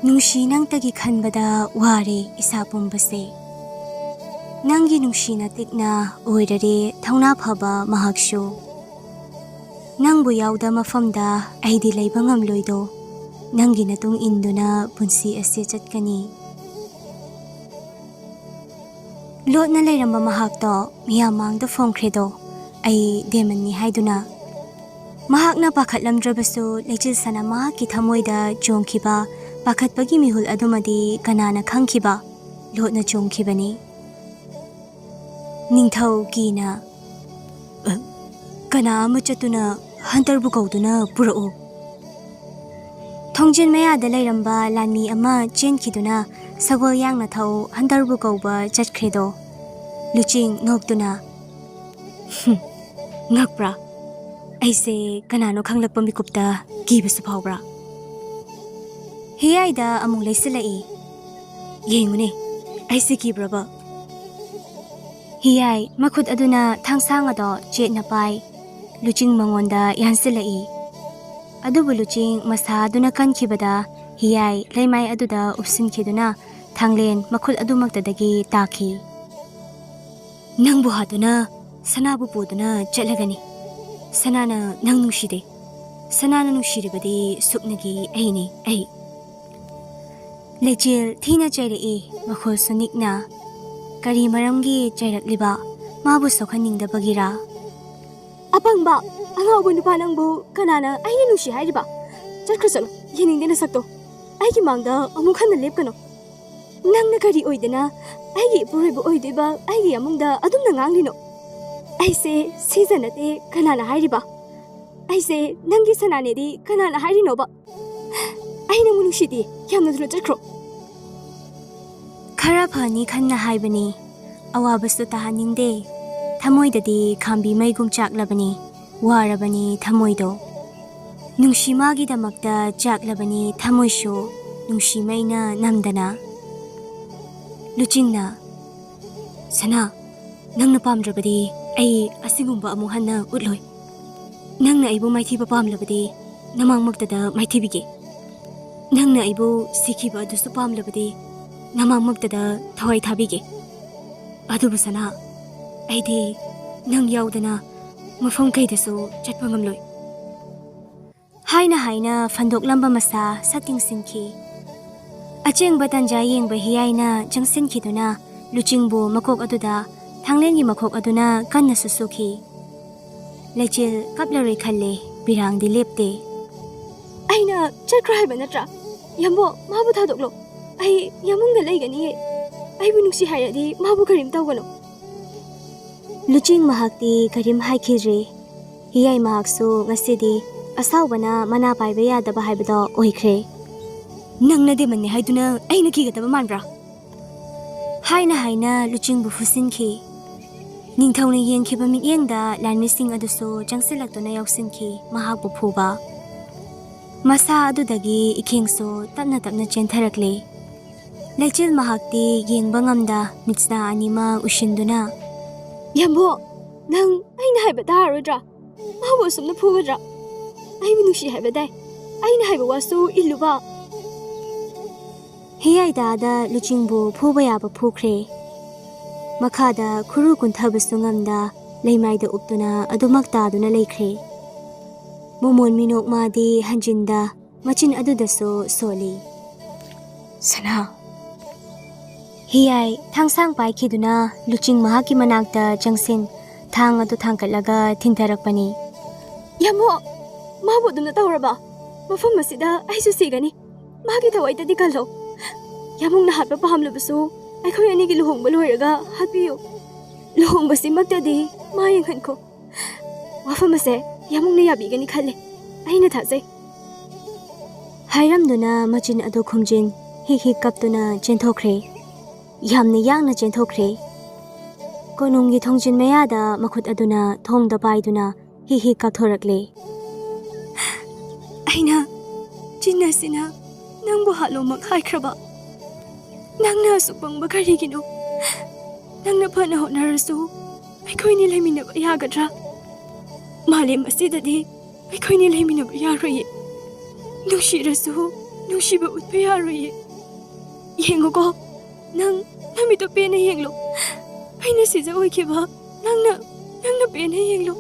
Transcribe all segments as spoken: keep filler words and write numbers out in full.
ꯅꯨꯡꯁꯤ ꯅꯪꯇꯒꯤ ꯈꯟꯕꯗ ꯋꯥꯔꯦ ꯏꯁꯥ ꯄꯨꯝꯕꯁꯦ꯫ ꯅꯪꯒꯤ ꯅꯨꯡꯁꯤꯅ ꯇꯤꯛꯅ ꯑꯣꯏꯔꯔꯦ ꯊꯧꯅꯥ ꯐꯕ ꯃꯍꯥꯛꯁꯨ꯫ ꯅꯪꯕꯨ ꯌꯥꯎꯗ ꯃꯐꯝꯗ ꯑꯩꯗꯤ ꯂꯩꯕ ꯉꯝꯂꯣꯏꯗꯣ꯫ ꯅꯪꯒꯤ ꯅꯇꯨꯡ ꯏꯟꯗꯨꯅ ꯄꯨꯟꯁꯤ ꯑꯁꯤ ꯆꯠꯀꯅꯤ꯫ ꯂꯣꯠꯅ ꯂꯩꯔꯝꯕ ꯃꯍꯥꯛꯇꯣ ꯃꯤꯌꯥꯝ ꯃꯥꯡꯗ ꯐꯣꯡꯈ꯭ꯔꯦꯗꯣ, ꯑꯩ ꯗꯦꯃꯟꯅꯤ ꯍꯥꯏꯗꯨꯅ꯫ ꯃꯍꯥꯛꯅ ꯄꯥꯈꯠꯂꯝꯗ꯭ꯔꯕꯁꯨ ꯂꯩꯆꯤꯜ ꯁꯅꯥ ꯃꯍꯥꯛꯀꯤ ꯊꯃꯣꯏꯗ ꯆꯣꯡꯈꯤꯕ ꯄꯥꯈꯠꯄꯒꯤ ꯃꯤꯍꯨꯜ ꯑꯗꯨꯃꯗꯤ ꯀꯅꯥꯅ ꯈꯪꯈꯤꯕ? ꯂꯣꯠꯅ ꯆꯣꯡꯈꯤꯕꯅꯤ꯫ ꯅꯤꯡꯊꯧ ꯀꯤꯅ, "ꯑ, ꯀꯅꯥ ꯑꯃ ꯆꯠꯇꯨꯅ ꯍꯟꯇꯔꯕꯨ ꯀꯧꯗꯨꯅ ꯄꯨꯔꯛꯎ"꯫ ꯊꯣꯡꯖꯤꯟ ꯃꯌꯥꯗ ꯂꯩꯔꯝꯕ ꯂꯥꯟꯃꯤ ꯑꯃ ꯆꯦꯟꯈꯤꯗꯨꯅ ꯁꯒꯣꯜ ꯌꯥꯡꯅ ꯊꯧ ꯍꯟꯇꯔꯕꯨ ꯀꯧꯕ ꯆꯠꯈ꯭ꯔꯦꯗꯣ꯫ ꯂꯨꯆꯤꯡ ꯅꯣꯛꯇꯨꯅ, "ꯍꯨꯝ, ꯉꯛꯄ꯭ꯔꯥ? ꯑꯩꯁꯦ ꯀꯅꯥꯅꯣ ꯈꯪꯂꯛꯄ ꯃꯤꯀꯨꯞꯇ ꯀꯤꯕꯁꯨ ꯐꯥꯎꯕ꯭ꯔꯥ?" ꯍꯤꯌꯥꯏꯗ ꯑꯃꯨꯛ ꯂꯩꯁꯤꯜꯂꯛꯏ꯫ "ꯌꯦꯡꯉꯨꯅꯦ, ꯑꯩꯁꯦ ꯀꯤꯕ꯭ꯔꯕ?" ꯍꯤꯌꯥꯏ ꯃꯈꯨꯠ ꯑꯗꯨꯅ ꯊꯥꯡꯁꯥꯡ ꯑꯗꯣ ꯆꯦꯠꯅ ꯄꯥꯏ꯫ ꯂꯨꯆꯤꯡ ꯃꯉꯣꯟꯗ ꯌꯥꯟꯁꯤꯜꯂꯛꯏ꯫ ꯑꯗꯨꯕꯨ ꯂꯨꯆꯤꯡ ꯃꯁꯥꯗꯨꯅ ꯀꯟꯈꯤꯕꯗ ꯍꯤꯌꯥꯏ ꯂꯩꯃꯥꯏ ꯑꯗꯨꯗ ꯎꯞꯁꯤꯟꯈꯤꯗꯨꯅ ꯊꯥꯡꯂꯦꯟ ꯃꯈꯨꯠ ꯑꯗꯨꯃꯛꯇꯗꯒꯤ ꯇꯥꯈꯤ꯫ "ꯅꯪꯕꯨ ꯍꯥꯠꯇꯨꯅ ꯁꯅꯥꯕꯨ ꯄꯨꯗꯨꯅ ꯆꯠꯂꯒꯅꯤ꯫ ꯁꯅꯥꯅ ꯅꯪ ꯅꯨꯡꯁꯤꯗꯦ꯫ ꯁꯅꯥꯅ ꯅꯨꯡꯁꯤꯔꯤꯕꯗꯤ ꯁꯨꯞꯅꯒꯤ ꯑꯩꯅꯤ, ꯑꯩ"꯫ ꯂꯩꯆꯤꯜ ꯊꯤꯅ ꯆꯩꯔꯛꯏ, ꯃꯈꯣꯜꯁꯨ ꯅꯤꯛꯅ꯫ ꯀꯔꯤ ꯃꯔꯝꯒꯤ ꯆꯩꯔꯛꯂꯤꯕ? ꯃꯥꯕꯨ ꯁꯣꯛꯍꯟꯅꯤꯡꯗꯕꯒꯤꯔꯥ? "ꯑꯄꯪꯕ, ꯑꯉꯥꯎꯕ ꯅꯨꯄꯥ ꯅꯪꯕꯨ ꯀꯅꯥꯅ ꯑꯩꯅ ꯅꯨꯡꯁꯤ ꯍꯥꯏꯔꯤꯕ? ꯆꯠꯈ꯭ꯔꯣ ꯆꯠꯂꯣ, ꯌꯦꯡꯅꯤꯡꯗꯦ ꯅꯁꯛꯇꯣ꯫ ꯑꯩꯒꯤ ꯃꯥꯡꯗ ꯑꯃꯨꯛ ꯍꯟꯅ ꯂꯦꯞꯀꯅꯨ꯫ ꯅꯪꯅ ꯀꯔꯤ ꯑꯣꯏꯗꯅ ꯑꯩꯒꯤ ꯏꯄꯨꯔꯣꯏꯕ ꯑꯣꯏꯗꯣꯏꯕ ꯑꯩꯒꯤ ꯑꯃꯨꯡꯗ ꯑꯗꯨꯝꯅ ꯉꯥꯡꯂꯤꯅꯣ? ꯑꯩꯁꯦ ꯁꯤꯖ ꯅꯠꯇꯦ ꯀꯅꯥꯅ ꯍꯥꯏꯔꯤꯕ? ꯑꯩꯁꯦ ꯅꯪꯒꯤ ꯁꯅꯥꯅꯦꯗꯤ ꯀꯅꯥꯅ ꯍꯥꯏꯔꯤꯅꯣꯕ? ꯑꯩ ꯅꯪꯕꯨ ꯅꯨꯡꯁꯤꯗꯦ, ꯌꯥꯝꯅ ꯊꯨꯅ ꯆꯠꯈ꯭ꯔꯣ"꯫ ꯈꯔ ꯐꯅꯤ ꯈꯟꯅ ꯍꯥꯏꯕꯅꯤ, ꯑꯋꯥꯕꯁꯨ ꯇꯥꯍꯟꯅꯤꯡꯗꯦ꯫ ꯊꯃꯣꯏꯗꯗꯤ ꯈꯥꯝꯕꯤ ꯃꯩꯒꯨꯝ ꯆꯥꯛꯂꯕꯅꯤ, ꯋꯥꯔꯕꯅꯤ ꯊꯃꯣꯏꯗꯣ꯫ ꯅꯨꯡꯁꯤ ꯃꯥꯒꯤꯗꯃꯛꯇ ꯆꯥꯛꯂꯕꯅꯤ ꯊꯃꯣꯏꯁꯨ, ꯅꯨꯡꯁꯤ ꯃꯩꯅ ꯅꯝꯗꯅ꯫ ꯂꯨꯆꯤꯡꯅ, "ꯁꯅꯥ, ꯅꯪꯅ ꯄꯥꯝꯗ꯭ꯔꯕꯗꯤ ꯑꯩ ꯑꯁꯤꯒꯨꯝꯕ ꯑꯃꯨꯛ ꯍꯟꯅ ꯎꯠꯂꯣꯏ꯫ ꯅꯪꯅ ꯑꯩꯕꯨ ꯃꯥꯏꯊꯤꯕ ꯄꯥꯝꯂꯕꯗꯤ ꯅꯃꯥꯡꯃꯛꯇꯗ ꯃꯥꯏꯊꯤꯕꯤꯒꯦ"꯫ ꯅꯪꯅ ꯑꯩꯕꯨ ꯁꯤꯈꯤꯕ ꯑꯗꯨꯁꯨ ꯄꯥꯝꯂꯕꯗꯤ ꯅꯃꯥꯡꯃꯛꯇꯗ ꯊꯋꯥꯏ ꯊꯥꯕꯤꯒꯦ꯫ ꯑꯗꯨꯕꯨ ꯁꯅꯥ, ꯑꯩꯗꯤ ꯅꯪ ꯌꯥꯎꯗꯅ ꯃꯐꯝ ꯀꯩꯗꯁꯨ ꯆꯠꯄ ꯉꯝꯂꯣꯏ꯫ ꯍꯥꯏꯅ ꯍꯥꯏꯅ ꯐꯟꯗꯣꯛꯂꯝꯕ ꯃꯁꯥ ꯁꯠ ꯇꯤꯡꯁꯤꯟꯈꯤ꯫ ꯑꯆꯦꯡꯕ ꯇꯟꯖꯥ ꯌꯦꯡꯕ ꯍꯤꯌꯥꯏꯅ ꯆꯪꯁꯤꯟꯈꯤꯗꯨꯅ ꯂꯨꯆꯤꯡꯕꯨ ꯃꯀꯣꯛ ꯑꯗꯨꯗ ꯊꯥꯡꯂꯦꯟꯒꯤ ꯃꯈꯣꯛ ꯑꯗꯨꯅ ꯀꯟꯅ ꯁꯨꯁꯨꯈꯤ꯫ ꯂꯩꯆꯤꯜ ꯀꯞꯂꯔꯣꯏ ꯈꯜꯂꯦ, ꯄꯤꯔꯥꯡꯗꯤ ꯂꯦꯞꯇꯦ꯫ "ꯑꯩꯅ ꯆꯠꯈ꯭ꯔꯣ ꯍꯥꯏꯕ ꯅꯠꯇ꯭ꯔꯥ? ꯌꯥꯝꯕꯣ, ꯃꯥꯕꯨ ꯊꯥꯗꯣꯛꯂꯣ꯫ ꯑꯩ ꯌꯥꯃꯨꯡꯗ ꯂꯩꯒꯅꯤꯌꯦ꯫ ꯑꯩꯕꯨ ꯅꯨꯡꯁꯤ ꯍꯥꯏꯔꯗꯤ ꯃꯥꯕꯨ ꯀꯔꯤꯝ ꯇꯧꯒꯅꯨ꯫" ꯂꯨꯆꯤꯡ ꯃꯍꯥꯛꯇꯤ ꯀꯔꯤꯝ ꯍꯥꯏꯈꯤꯗ꯭ꯔꯦ꯫ ꯍꯤꯌꯥꯏ ꯃꯍꯥꯛꯁꯨ ꯉꯁꯤꯗꯤ ꯑꯁꯥꯎꯕꯅ ꯃꯅꯥ ꯄꯥꯏꯕ ꯌꯥꯗꯕ ꯍꯥꯏꯕꯗꯣ ꯑꯣꯏꯈ꯭ꯔꯦ꯫ "ꯅꯪꯅ ꯗꯦꯃꯟꯅꯤ ꯍꯥꯏꯗꯨꯅ ꯑꯩꯅ ꯀꯤꯒꯗꯕ ꯃꯥꯟꯕ꯭ꯔꯥ?" ꯍꯥꯏꯅ ꯍꯥꯏꯅ ꯂꯨꯆꯤꯡꯕꯨ ꯐꯨꯁꯤꯟꯈꯤ꯫ ꯅꯤꯡꯊꯧꯅ ꯌꯦꯡꯈꯤꯕ ꯃꯤꯠꯌꯦꯡꯗ ꯂꯥꯟꯃꯤꯁꯤꯡ ꯑꯗꯨꯁꯨ ꯆꯪꯁꯤꯜꯂꯛꯇꯨꯅ ꯌꯥꯎꯁꯤꯟꯈꯤ ꯃꯍꯥꯛꯄꯨ ꯐꯨꯕ꯫ ꯃꯁꯥ ꯑꯗꯨꯗꯒꯤ ꯏꯈꯦꯡꯁꯨ ꯇꯞꯅ ꯇꯞꯅ ꯆꯦꯟꯊꯔꯛꯂꯦ꯫ ꯂꯩꯆꯤꯜ ꯃꯍꯥꯛꯇꯤ ꯌꯦꯡꯕ ꯉꯝꯗ ꯃꯤꯠꯁꯅꯥ ꯑꯅꯤꯃꯛ ꯎꯏꯁꯤꯟꯗꯨꯅ, "ꯌꯥꯝꯕꯣ, ꯅꯪ ꯑꯩꯅ ꯍꯥꯏꯕ ꯇꯥꯔꯔꯣꯏꯗ꯭ꯔꯥ? ꯃꯥꯕꯨ ꯑꯁꯨꯝꯅ ꯐꯨꯒꯗ꯭ꯔꯥ? ꯑꯩꯕꯨ ꯅꯨꯡꯁꯤ ꯍꯥꯏꯕ ꯗꯥꯏ꯫ ꯑꯩꯅ ꯍꯥꯏꯕ ꯋꯥꯁꯨ ꯏꯜꯂꯨꯕ꯫" ꯍꯤꯌꯥꯏꯗꯥꯗ ꯂꯨꯆꯤꯡꯕꯨ ꯐꯨꯕ ꯌꯥꯕ ꯐꯨꯈ꯭ꯔꯦ꯫ ꯃꯈꯥꯗ ꯈꯨꯔꯨ ꯀꯨꯟꯊꯕꯁꯨ ꯉꯝꯗ ꯂꯩꯃꯥꯏꯗ ꯎꯞꯇꯨꯅ ꯑꯗꯨꯃꯛ ꯇꯥꯗꯨꯅ ꯂꯩꯈ꯭ꯔꯦ꯫ ꯃꯣꯃꯣꯟ ꯃꯤꯅꯣꯛ ꯃꯥꯗꯤ ꯍꯟꯖꯤꯟꯗ ꯃꯆꯤꯟ ꯑꯗꯨꯗꯁꯨ ꯁꯣꯜꯂꯤ꯫ "ꯁꯅꯥ!" ꯍꯤꯌꯥꯏ ꯊꯥꯡꯁꯥꯡ ꯄꯥꯏꯈꯤꯗꯨꯅ ꯂꯨꯆꯤꯡ ꯃꯍꯥꯛꯀꯤ ꯃꯅꯥꯛꯇ ꯆꯪꯁꯤꯟ, ꯊꯥꯡ ꯑꯗꯨ ꯊꯥꯡꯒꯠꯂꯒ ꯊꯤꯟꯊꯔꯛꯄꯅꯤ꯫ "ꯌꯥꯝꯕꯣ, ꯃꯥꯕꯨ ꯑꯗꯨꯝꯅ ꯇꯧꯔꯕ? ꯃꯐꯝ ꯑꯁꯤꯗ ꯑꯩꯁꯨ ꯁꯤꯒꯅꯤ꯫ ꯃꯥꯒꯤ ꯊꯋꯥꯏꯗꯗꯤ ꯀꯜꯂꯣ꯫ ꯌꯥꯃꯨꯡꯅ ꯍꯥꯠꯄ ꯄꯥꯝꯂꯕꯁꯨ ꯑꯩꯈꯣꯏ ꯑꯅꯤꯒꯤ ꯂꯨꯍꯣꯡꯕ ꯂꯣꯏꯔꯒ ꯍꯥꯠꯄꯤꯌꯨ꯫ ꯂꯨꯍꯣꯡꯕꯁꯤꯃꯛꯇꯗꯤ ꯃꯥ ꯌꯦꯡꯍꯟꯈꯣ꯫ ꯋꯥꯐꯝ ꯑꯁꯦ ꯌꯥꯃꯨꯡꯅ ꯌꯥꯕꯤꯒꯅꯤ ꯈꯜꯂꯦ꯫ ꯑꯩꯅ ꯊꯥꯖꯩ꯫" ꯍꯥꯏꯔꯝꯗꯨꯅ ꯃꯆꯤꯟ ꯑꯗꯨ ꯈꯨꯝꯖꯤꯟ, ꯍꯤꯛ ꯍꯤꯛ ꯀꯞꯇꯨꯅ ꯆꯦꯟꯊꯣꯛꯈ꯭ꯔꯦ꯫ ꯌꯥꯝꯅ ꯌꯥꯡꯅ ꯆꯦꯟꯊꯣꯛꯈ꯭ꯔꯦ꯫ ꯀꯣꯅꯨꯡꯒꯤ ꯊꯣꯡꯖꯤꯟ ꯃꯌꯥꯗ ꯃꯈꯨꯠ ꯑꯗꯨꯅ ꯊꯣꯡꯗ ꯄꯥꯏꯗꯨꯅ ꯍꯤꯛ ꯍꯤꯛ ꯀꯥꯞꯊꯣꯔꯛꯂꯦ꯫ "ꯑꯩꯅ ꯆꯤꯟ ꯑꯁꯤꯅ ꯅꯪꯕꯨ ꯍꯥꯠꯂꯣꯃꯛ ꯍꯥꯏꯈ꯭ꯔꯕ? ꯅꯪꯅ ꯑꯁꯨꯛ ꯄꯪꯕ ꯀꯔꯤꯒꯤꯅꯣ? ꯅꯪꯅ ꯐꯅ ꯍꯣꯠꯅꯔꯁꯨ ꯑꯩꯈꯣꯏꯅꯤ ꯂꯩꯃꯤꯟꯅꯕ ꯌꯥꯒꯗ꯭ꯔꯥ? ꯃꯥꯂꯦꯝ ꯑꯁꯤꯗꯗꯤ ꯑꯩꯈꯣꯏꯅꯤ ꯂꯩꯃꯤꯟꯅꯕ ꯌꯥꯔꯣꯏꯌꯦ꯫ ꯅꯨꯡꯁꯤꯔꯁꯨ ꯅꯨꯡꯁꯤꯕ ꯎꯠꯄ ꯌꯥꯔꯣꯏꯌꯦ꯫ ꯌꯦꯡꯉꯨꯀꯣ, ꯅꯪ ꯅꯃꯤꯠꯇꯣ ꯄꯦꯟꯅ ꯌꯦꯡꯂꯣ꯫ ꯑꯩꯅ ꯁꯤꯖ ꯑꯣꯏꯈꯤꯕ ꯅꯪꯅ, ꯅꯪꯅ ꯄꯦꯟꯅ ꯌꯦꯡꯂꯣ꯫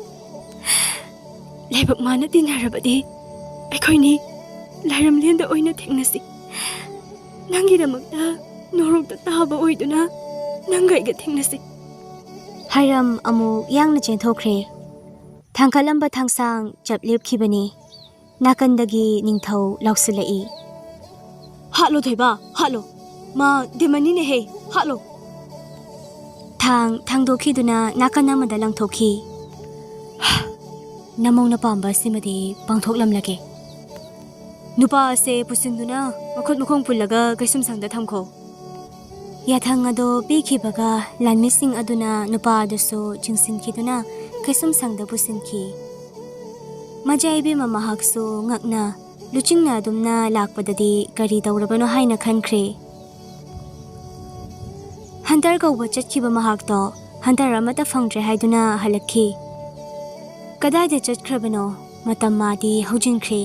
ꯂꯥꯏꯕꯛ ꯃꯥꯅ ꯇꯤꯟꯅꯔꯕꯗꯤ ꯑꯩꯈꯣꯏꯅꯤ ꯂꯥꯏꯔꯝꯂꯦꯟꯗ ꯑꯣꯏꯅ ꯊꯦꯡꯅꯁꯤ꯫ ꯅꯪꯒꯤꯗꯃꯛꯇ ꯅꯣꯔꯣꯛꯇ ꯇꯥꯕ ꯑꯣꯏꯗꯨꯅ ꯅꯪꯒ ꯑꯩꯒ ꯊꯦꯡꯅꯁꯤ꯫ ꯍꯥꯏꯔꯝ ꯑꯃꯨꯛ ꯌꯥꯡꯅ ꯆꯦꯟꯊꯣꯛꯈ꯭ꯔꯦ꯫ ꯊꯥꯡꯀꯠꯂꯝꯕ ꯊꯥꯡꯁꯥꯡ ꯆꯞ ꯂꯦꯞꯈꯤꯕꯅꯤ꯫ ꯅꯥꯀꯟꯗꯒꯤ ꯅꯤꯡꯊꯧ ꯂꯥꯎꯁꯤꯜꯂꯛꯏ꯫ "ꯍꯥꯠꯂꯣ ꯊꯣꯏꯕ, ꯍꯥꯠꯂꯣ꯫ ꯃꯥ ꯗꯦꯃꯟꯅꯤꯅꯦꯍꯦ, ꯍꯥꯠꯂꯣ!" ꯊꯥꯡ ꯊꯥꯡꯗꯣꯛꯈꯤꯗꯨꯅ ꯅꯥꯀꯟ ꯑꯃꯗ ꯂꯪꯊꯣꯛꯈꯤ꯫ "ꯅꯃꯧꯅ ꯄꯥꯝꯕ ꯑꯁꯤꯃꯗꯤ ꯄꯥꯡꯊꯣꯛꯂꯝꯂꯒꯦ꯫ ꯅꯨꯄꯥ ꯑꯁꯦ ꯄꯨꯁꯤꯟꯗꯨꯅ ꯃꯈꯨꯠ ꯃꯈꯣꯡ ꯄꯨꯜꯂꯒ ꯀꯩꯁꯨꯝꯁꯪꯗ ꯊꯝꯈꯣ꯫" ꯌꯥꯊꯪ ꯑꯗꯣ ꯄꯤꯈꯤꯕꯒ ꯂꯥꯟꯃꯤꯁꯤꯡ ꯑꯗꯨꯅ ꯅꯨꯄꯥ ꯑꯗꯨꯁꯨ ꯆꯤꯡꯁꯤꯟꯈꯤꯗꯨꯅ ꯀꯩꯁꯨꯝꯁꯪꯗ ꯄꯨꯁꯤꯟꯈꯤ꯫ ꯃꯖꯥ ꯏꯕꯦꯝꯃ ꯃꯍꯥꯛꯁꯨ ꯉꯛꯅ ꯂꯨꯆꯤꯡꯅ ꯑꯗꯨꯝꯅ ꯂꯥꯛꯄꯗꯗꯤ ꯀꯔꯤ ꯇꯧꯔꯕꯅꯣ ꯍꯥꯏꯅ ꯈꯟꯈ꯭ꯔꯦ꯫ ꯍꯟꯇꯔ ꯀꯧꯕ ꯆꯠꯈꯤꯕ ꯃꯍꯥꯛꯇꯣ ꯍꯟꯇꯔ ꯑꯃꯠꯇ ꯐꯪꯗ꯭ꯔꯦ ꯍꯥꯏꯗꯨꯅ ꯍꯜꯂꯛꯈꯤ꯫ ꯀꯗꯥꯏꯗ ꯆꯠꯈ꯭ꯔꯕꯅꯣ? ꯃꯇꯝ ꯃꯥꯗꯤ ꯍꯧꯖꯤꯟꯈ꯭ꯔꯦ꯫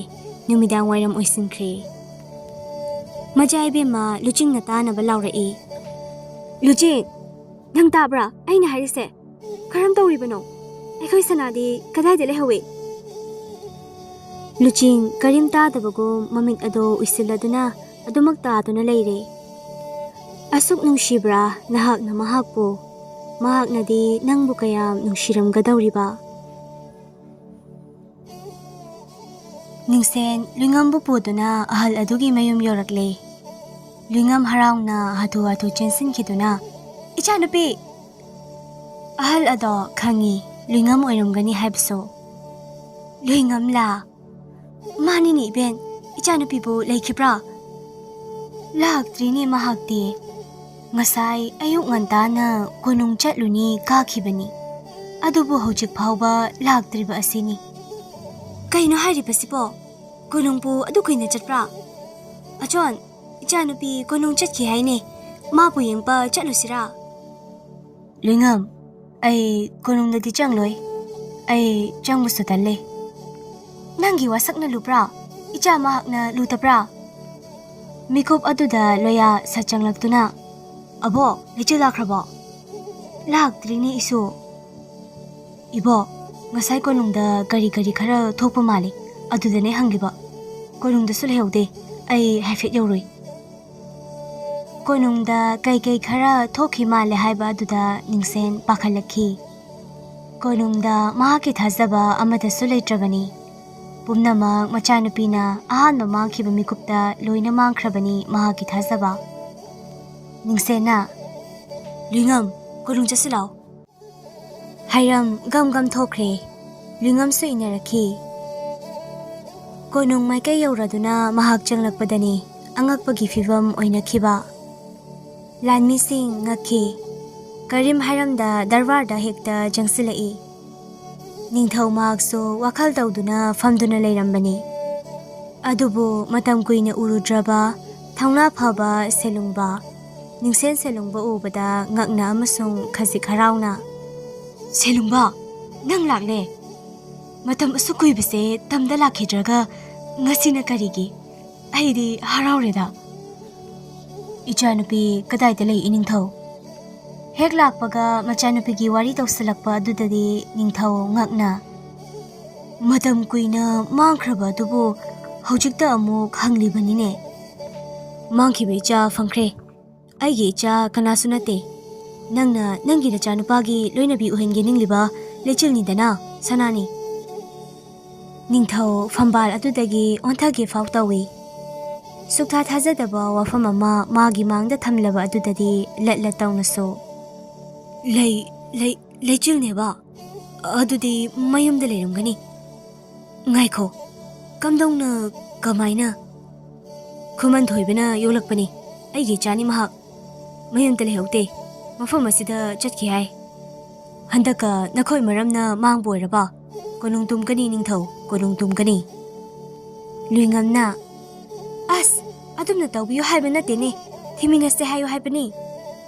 ꯅꯨꯃꯤꯗꯥꯡ ꯋꯥꯏꯔꯝ ꯑꯣꯏꯁꯤꯟꯈ꯭ꯔꯦ꯫ ꯃꯖꯥ ꯏꯕꯦꯝꯃ ꯂꯨꯆꯤꯡꯅ ꯇꯥꯅꯕ ꯂꯥꯎꯔꯛꯏ꯫ "ꯂꯨꯆꯤꯡ, ꯅꯪ ꯇꯥꯕ꯭ꯔꯥ ꯑꯩꯅ ꯍꯥꯏꯔꯤꯁꯦ? ꯀꯔꯝ ꯇꯧꯔꯤꯕꯅꯣ? ꯑꯩꯈꯣꯏ ꯁꯅꯥꯗꯤ ꯀꯗꯥꯏꯗ ꯂꯩꯍꯧꯏ?" ꯂꯨꯆꯤꯡ ꯀꯔꯤꯝ ꯇꯥꯗꯕꯒꯨꯝ ꯃꯃꯤꯠ ꯑꯗꯣ ꯎꯏꯁꯤꯜꯂꯗꯨꯅ ꯑꯗꯨꯃꯛ ꯇꯥꯗꯨꯅ ꯂꯩꯔꯦ꯫ "ꯑꯁꯨꯛ ꯅꯨꯡꯁꯤꯕ꯭ꯔꯥ ꯅꯍꯥꯛꯅ ꯃꯍꯥꯛꯄꯨ? ꯃꯍꯥꯛꯅꯗꯤ ꯅꯪꯕꯨ ꯀꯌꯥꯝ ꯅꯨꯡꯁꯤꯔꯝꯒꯗꯧꯔꯤꯕ?" ꯅꯤꯡꯁꯦꯟ ꯂꯨꯏꯉꯝꯕꯨ ꯄꯨꯗꯨꯅ ꯑꯍꯜ ꯑꯗꯨꯒꯤ ꯃꯌꯨꯝ ꯌꯧꯔꯛꯂꯦ꯫ ꯂꯨꯏꯉꯝ ꯍꯔꯥꯎꯅ ꯍꯥꯊꯨ ꯍꯥꯊꯨ ꯆꯦꯟꯁꯤꯟꯈꯤꯗꯨꯅ, "ꯏꯆꯥꯅꯨꯄꯤ!" ꯑꯍꯜ ꯑꯗꯣ ꯈꯪꯏ, ꯂꯨꯏꯉꯝ ꯑꯣꯏꯔꯝꯒꯅꯤ ꯍꯥꯏꯕꯁꯨ꯫ "ꯂꯨꯏꯉꯝꯂꯥ?" "ꯃꯥꯅꯤꯅꯦ ꯏꯕꯦꯟ, ꯏꯆꯥꯅꯨꯄꯤꯕꯨ ꯂꯩꯈꯤꯕ꯭ꯔꯥ?" "ꯂꯥꯛꯇ꯭ꯔꯤꯅꯦ ꯃꯍꯥꯛꯇꯤ꯫ ꯉꯁꯥꯏ ꯑꯌꯨꯛ ꯉꯟꯇꯥꯅ ꯀꯣꯅꯨꯡ ꯆꯠꯂꯨꯅꯤ ꯀꯥꯈꯤꯕꯅꯤ, ꯑꯗꯨꯕꯨ ꯍꯧꯖꯤꯛ ꯐꯥꯎꯕ ꯂꯥꯛꯇ꯭ꯔꯤꯕ ꯑꯁꯤꯅꯤ꯫" "ꯀꯩꯅꯣ ꯍꯥꯏꯔꯤꯕꯁꯤꯕꯣ? ꯀꯣꯅꯨꯡꯕꯨ ꯑꯗꯨ ꯀꯨꯏꯅ ꯆꯠꯄ꯭ꯔꯥ? ꯑꯆꯣꯟ, ꯏꯆꯥꯅꯨꯄꯤ ꯀꯣꯅꯨꯡ ꯆꯠꯈꯤ ꯍꯥꯏꯅꯦ, ꯃꯥꯕꯨ ꯌꯦꯡꯕ ꯆꯠꯂꯨꯁꯤꯔꯥ?" "ꯂꯨꯏꯉꯝ, ꯑꯩ ꯀꯣꯅꯨꯡꯗꯗꯤ ꯆꯪꯂꯣꯏ꯫ ꯑꯩ ꯆꯪꯕꯁꯨ ꯇꯜꯂꯦ꯫" "ꯅꯪꯒꯤ ꯋꯥꯁꯛꯅ ꯂꯨꯕ꯭ꯔꯥ? ꯏꯆꯥ ꯃꯍꯥꯛꯅ ꯂꯨꯗꯕ꯭ꯔꯥ?" ꯃꯤꯀꯨꯞ ꯑꯗꯨꯗ ꯂꯣꯌꯥ ꯁꯠ ꯆꯪꯂꯛꯇꯨꯅ, "ꯑꯕꯣꯛ, ꯂꯩꯆꯤꯜ ꯂꯥꯛꯈ꯭ꯔꯕꯣ?" "ꯂꯥꯛꯇ꯭ꯔꯤꯅꯦ ꯏꯁꯨ꯫ ꯏꯕꯣꯛ, ꯉꯁꯥꯏ ꯀꯣꯅꯨꯡꯗ ꯀꯔꯤ ꯀꯔꯤ ꯈꯔ ꯊꯣꯛꯄ ꯃꯥꯜꯂꯤ, ꯑꯗꯨꯗꯅꯦ ꯍꯪꯂꯤꯕ꯫ ꯀꯣꯅꯨꯡꯗꯁꯨ ꯂꯩꯍꯧꯗꯦ, ꯑꯩ ꯍꯥꯏꯐꯦꯠ ꯌꯧꯔꯨꯏ꯫" ꯀꯣꯅꯨꯡꯗ ꯀꯩꯀꯩ ꯈꯔ ꯊꯣꯛꯈꯤ ꯃꯥꯜꯂꯦ ꯍꯥꯏꯕ ꯑꯗꯨꯗ ꯅꯤꯡꯁꯦꯟ ꯄꯥꯈꯠꯂꯛꯈꯤ꯫ ꯀꯣꯅꯨꯡꯗ ꯃꯍꯥꯛꯀꯤ ꯊꯥꯖꯕ ꯑꯃꯠꯇꯁꯨ ꯂꯩꯇ꯭ꯔꯕꯅꯤ꯫ ꯄꯨꯝꯅꯃꯛ ꯃꯆꯥꯅꯨꯄꯤꯅ ꯑꯍꯥꯟꯕ ꯃꯥꯡꯈꯤꯕ ꯃꯤꯀꯨꯞꯇ ꯂꯣꯏꯅ ꯃꯥꯡꯈ꯭ꯔꯕꯅꯤ ꯃꯍꯥꯛꯀꯤ ꯊꯥꯖꯕ꯫ ꯅꯤꯡꯁꯦꯟꯅ, "ꯂꯨꯏꯉꯝ, ꯀꯣꯅꯨꯡ ꯆꯠꯁꯤ ꯂꯥꯎ꯫" ꯍꯥꯏꯔꯝ ꯒꯝ ꯒꯝ ꯊꯣꯛꯈ꯭ꯔꯦ꯫ ꯂꯨꯏꯉꯝꯁꯨ ꯏꯟꯅꯔꯛꯈꯤ꯫ ꯀꯣꯅꯨꯡ ꯃꯥꯏꯀꯩ ꯌꯧꯔꯗꯨꯅ ꯃꯍꯥꯛ ꯆꯪꯂꯛꯄꯗꯅꯤ ꯑꯉꯛꯄꯒꯤ ꯐꯤꯕꯝ ꯑꯣꯏꯅꯈꯤꯕ꯫ ꯂꯥꯟꯃꯤꯁꯤꯡ ꯉꯛꯈꯤ꯫ ꯀꯔꯤꯝ ꯍꯥꯏꯔꯝꯗ ꯗꯔꯕꯥꯔꯗ ꯍꯦꯛꯇ ꯆꯪꯁꯤꯜꯂꯛꯏ꯫ ꯅꯤꯡꯊꯧ ꯃꯍꯥꯛꯁꯨ ꯋꯥꯈꯜ ꯇꯧꯗꯨꯅ ꯐꯝꯗꯨꯅ ꯂꯩꯔꯝꯕꯅꯤ꯫ ꯑꯗꯨꯕꯨ ꯃꯇꯝ ꯀꯨꯏꯅ ꯎꯔꯨꯗ꯭ꯔꯕ ꯊꯧꯅꯥ ꯐꯕ ꯁꯦꯂꯨꯡꯕ, ꯅꯤꯡꯁꯦꯟ ꯁꯦꯂꯨꯡꯕ ꯎꯕꯗ ꯉꯛꯅ ꯑꯃꯁꯨꯡ ꯈꯖꯤꯛ ꯍꯔꯥꯎꯅ, "ꯁꯦꯂꯨꯡꯕ, ꯅꯪ ꯂꯥꯛꯂꯦ꯫ ꯃꯇꯝ ꯑꯁꯨꯛ ꯀꯨꯏꯕꯁꯦ ꯇꯝꯗ ꯂꯥꯛꯈꯤꯗ꯭ꯔꯒ ꯉꯁꯤꯅ ꯀꯔꯤꯒꯤ? ꯑꯩꯗꯤ ꯍꯔꯥꯎꯔꯦꯗ꯫" "ꯏꯆꯥꯅꯨꯄꯤ ꯀꯗꯥꯏꯗ ꯂꯩ, ꯏꯅꯤꯡꯊꯧ?" ꯍꯦꯛ ꯂꯥꯛꯄꯒ ꯃꯆꯥꯅꯨꯄꯤꯒꯤ ꯋꯥꯔꯤ ꯇꯧꯁꯤꯜꯂꯛꯄ ꯑꯗꯨꯗꯗꯤ ꯅꯤꯡꯊꯧ ꯉꯛꯅ, "ꯃꯇꯝ ꯀꯨꯏꯅ ꯃꯥꯡꯈ꯭ꯔꯕ ꯑꯗꯨꯕꯨ ꯍꯧꯖꯤꯛꯇ ꯑꯃꯨꯛ ꯍꯪꯂꯤꯕꯅꯤꯅꯦ꯫ ꯃꯥꯡꯈꯤꯕ ꯏꯆꯥ ꯐꯪꯈ꯭ꯔꯦ꯫ ꯑꯩꯒꯤ ꯏꯆꯥ ꯀꯅꯥꯁꯨ ꯅꯠꯇꯦ꯫ ꯅꯪꯅ ꯅꯪꯒꯤ ꯅꯆꯥꯅꯨꯄꯥꯒꯤ ꯂꯣꯏꯅꯕꯤ ꯑꯣꯏꯍꯟꯒꯦ ꯅꯤꯡꯂꯤꯕ ꯂꯩꯆꯤꯜꯅꯤꯗꯅ, ꯁꯅꯥꯅꯤ꯫" ꯅꯤꯡꯊꯧ ꯐꯝꯕꯥꯜ ꯑꯗꯨꯗꯒꯤ ꯑꯣꯟꯊꯒꯦ ꯐꯥꯎ ꯇꯧꯏ꯫ ꯁꯨꯛꯊꯥ ꯊꯥꯖꯗꯕ ꯋꯥꯐꯝ ꯑꯃ ꯃꯥꯒꯤ ꯃꯥꯡꯗ ꯊꯝꯂꯕ ꯑꯗꯨꯗꯗꯤ ꯂꯠ ꯂꯠ ꯇꯧꯅꯁꯨ, "ꯂꯩ, ꯂꯩ, ꯂꯩꯆꯤꯜꯅꯦꯕ? ꯑꯗꯨꯗꯤ ꯃꯌꯨꯝꯗ ꯂꯩꯔꯝꯒꯅꯤ꯫ ꯉꯥꯏꯈꯣ, ꯀꯝꯗꯧꯅ, ꯀꯃꯥꯏꯅ?" "ꯈꯨꯃꯟ ꯊꯣꯏꯕꯅ ꯌꯣꯛꯂꯛꯄꯅꯤ꯫ ꯑꯩꯒꯤ ꯏꯆꯥꯅꯤ ꯃꯍꯥꯛ꯫ ꯃꯌꯨꯝꯗ ꯂꯩꯍꯧꯗꯦ꯫ ꯃꯐꯝ ꯑꯁꯤꯗ ꯆꯠꯈꯤ ꯍꯥꯏ꯫ ꯍꯟꯗꯛꯀ ꯅꯈꯣꯏ ꯃꯔꯝꯅ ꯃꯥꯡꯕ ꯑꯣꯏꯔꯕ? ꯀꯣꯅꯨꯡ ꯇꯨꯝꯒꯅꯤ, ꯅꯤꯡꯊꯧ, ꯀꯣꯅꯨꯡ ꯇꯨꯝꯒꯅꯤ꯫" ꯂꯨꯏꯉꯝꯅ, "ꯑꯁ, ꯑꯗꯨꯝꯅ ꯇꯧꯕꯤꯌꯨ ꯍꯥꯏꯕ ꯅꯠꯇꯦꯅꯦ꯫ ꯊꯤꯃꯤꯟꯅꯁꯦ ꯍꯥꯏꯌꯨ ꯍꯥꯏꯕꯅꯤ꯫"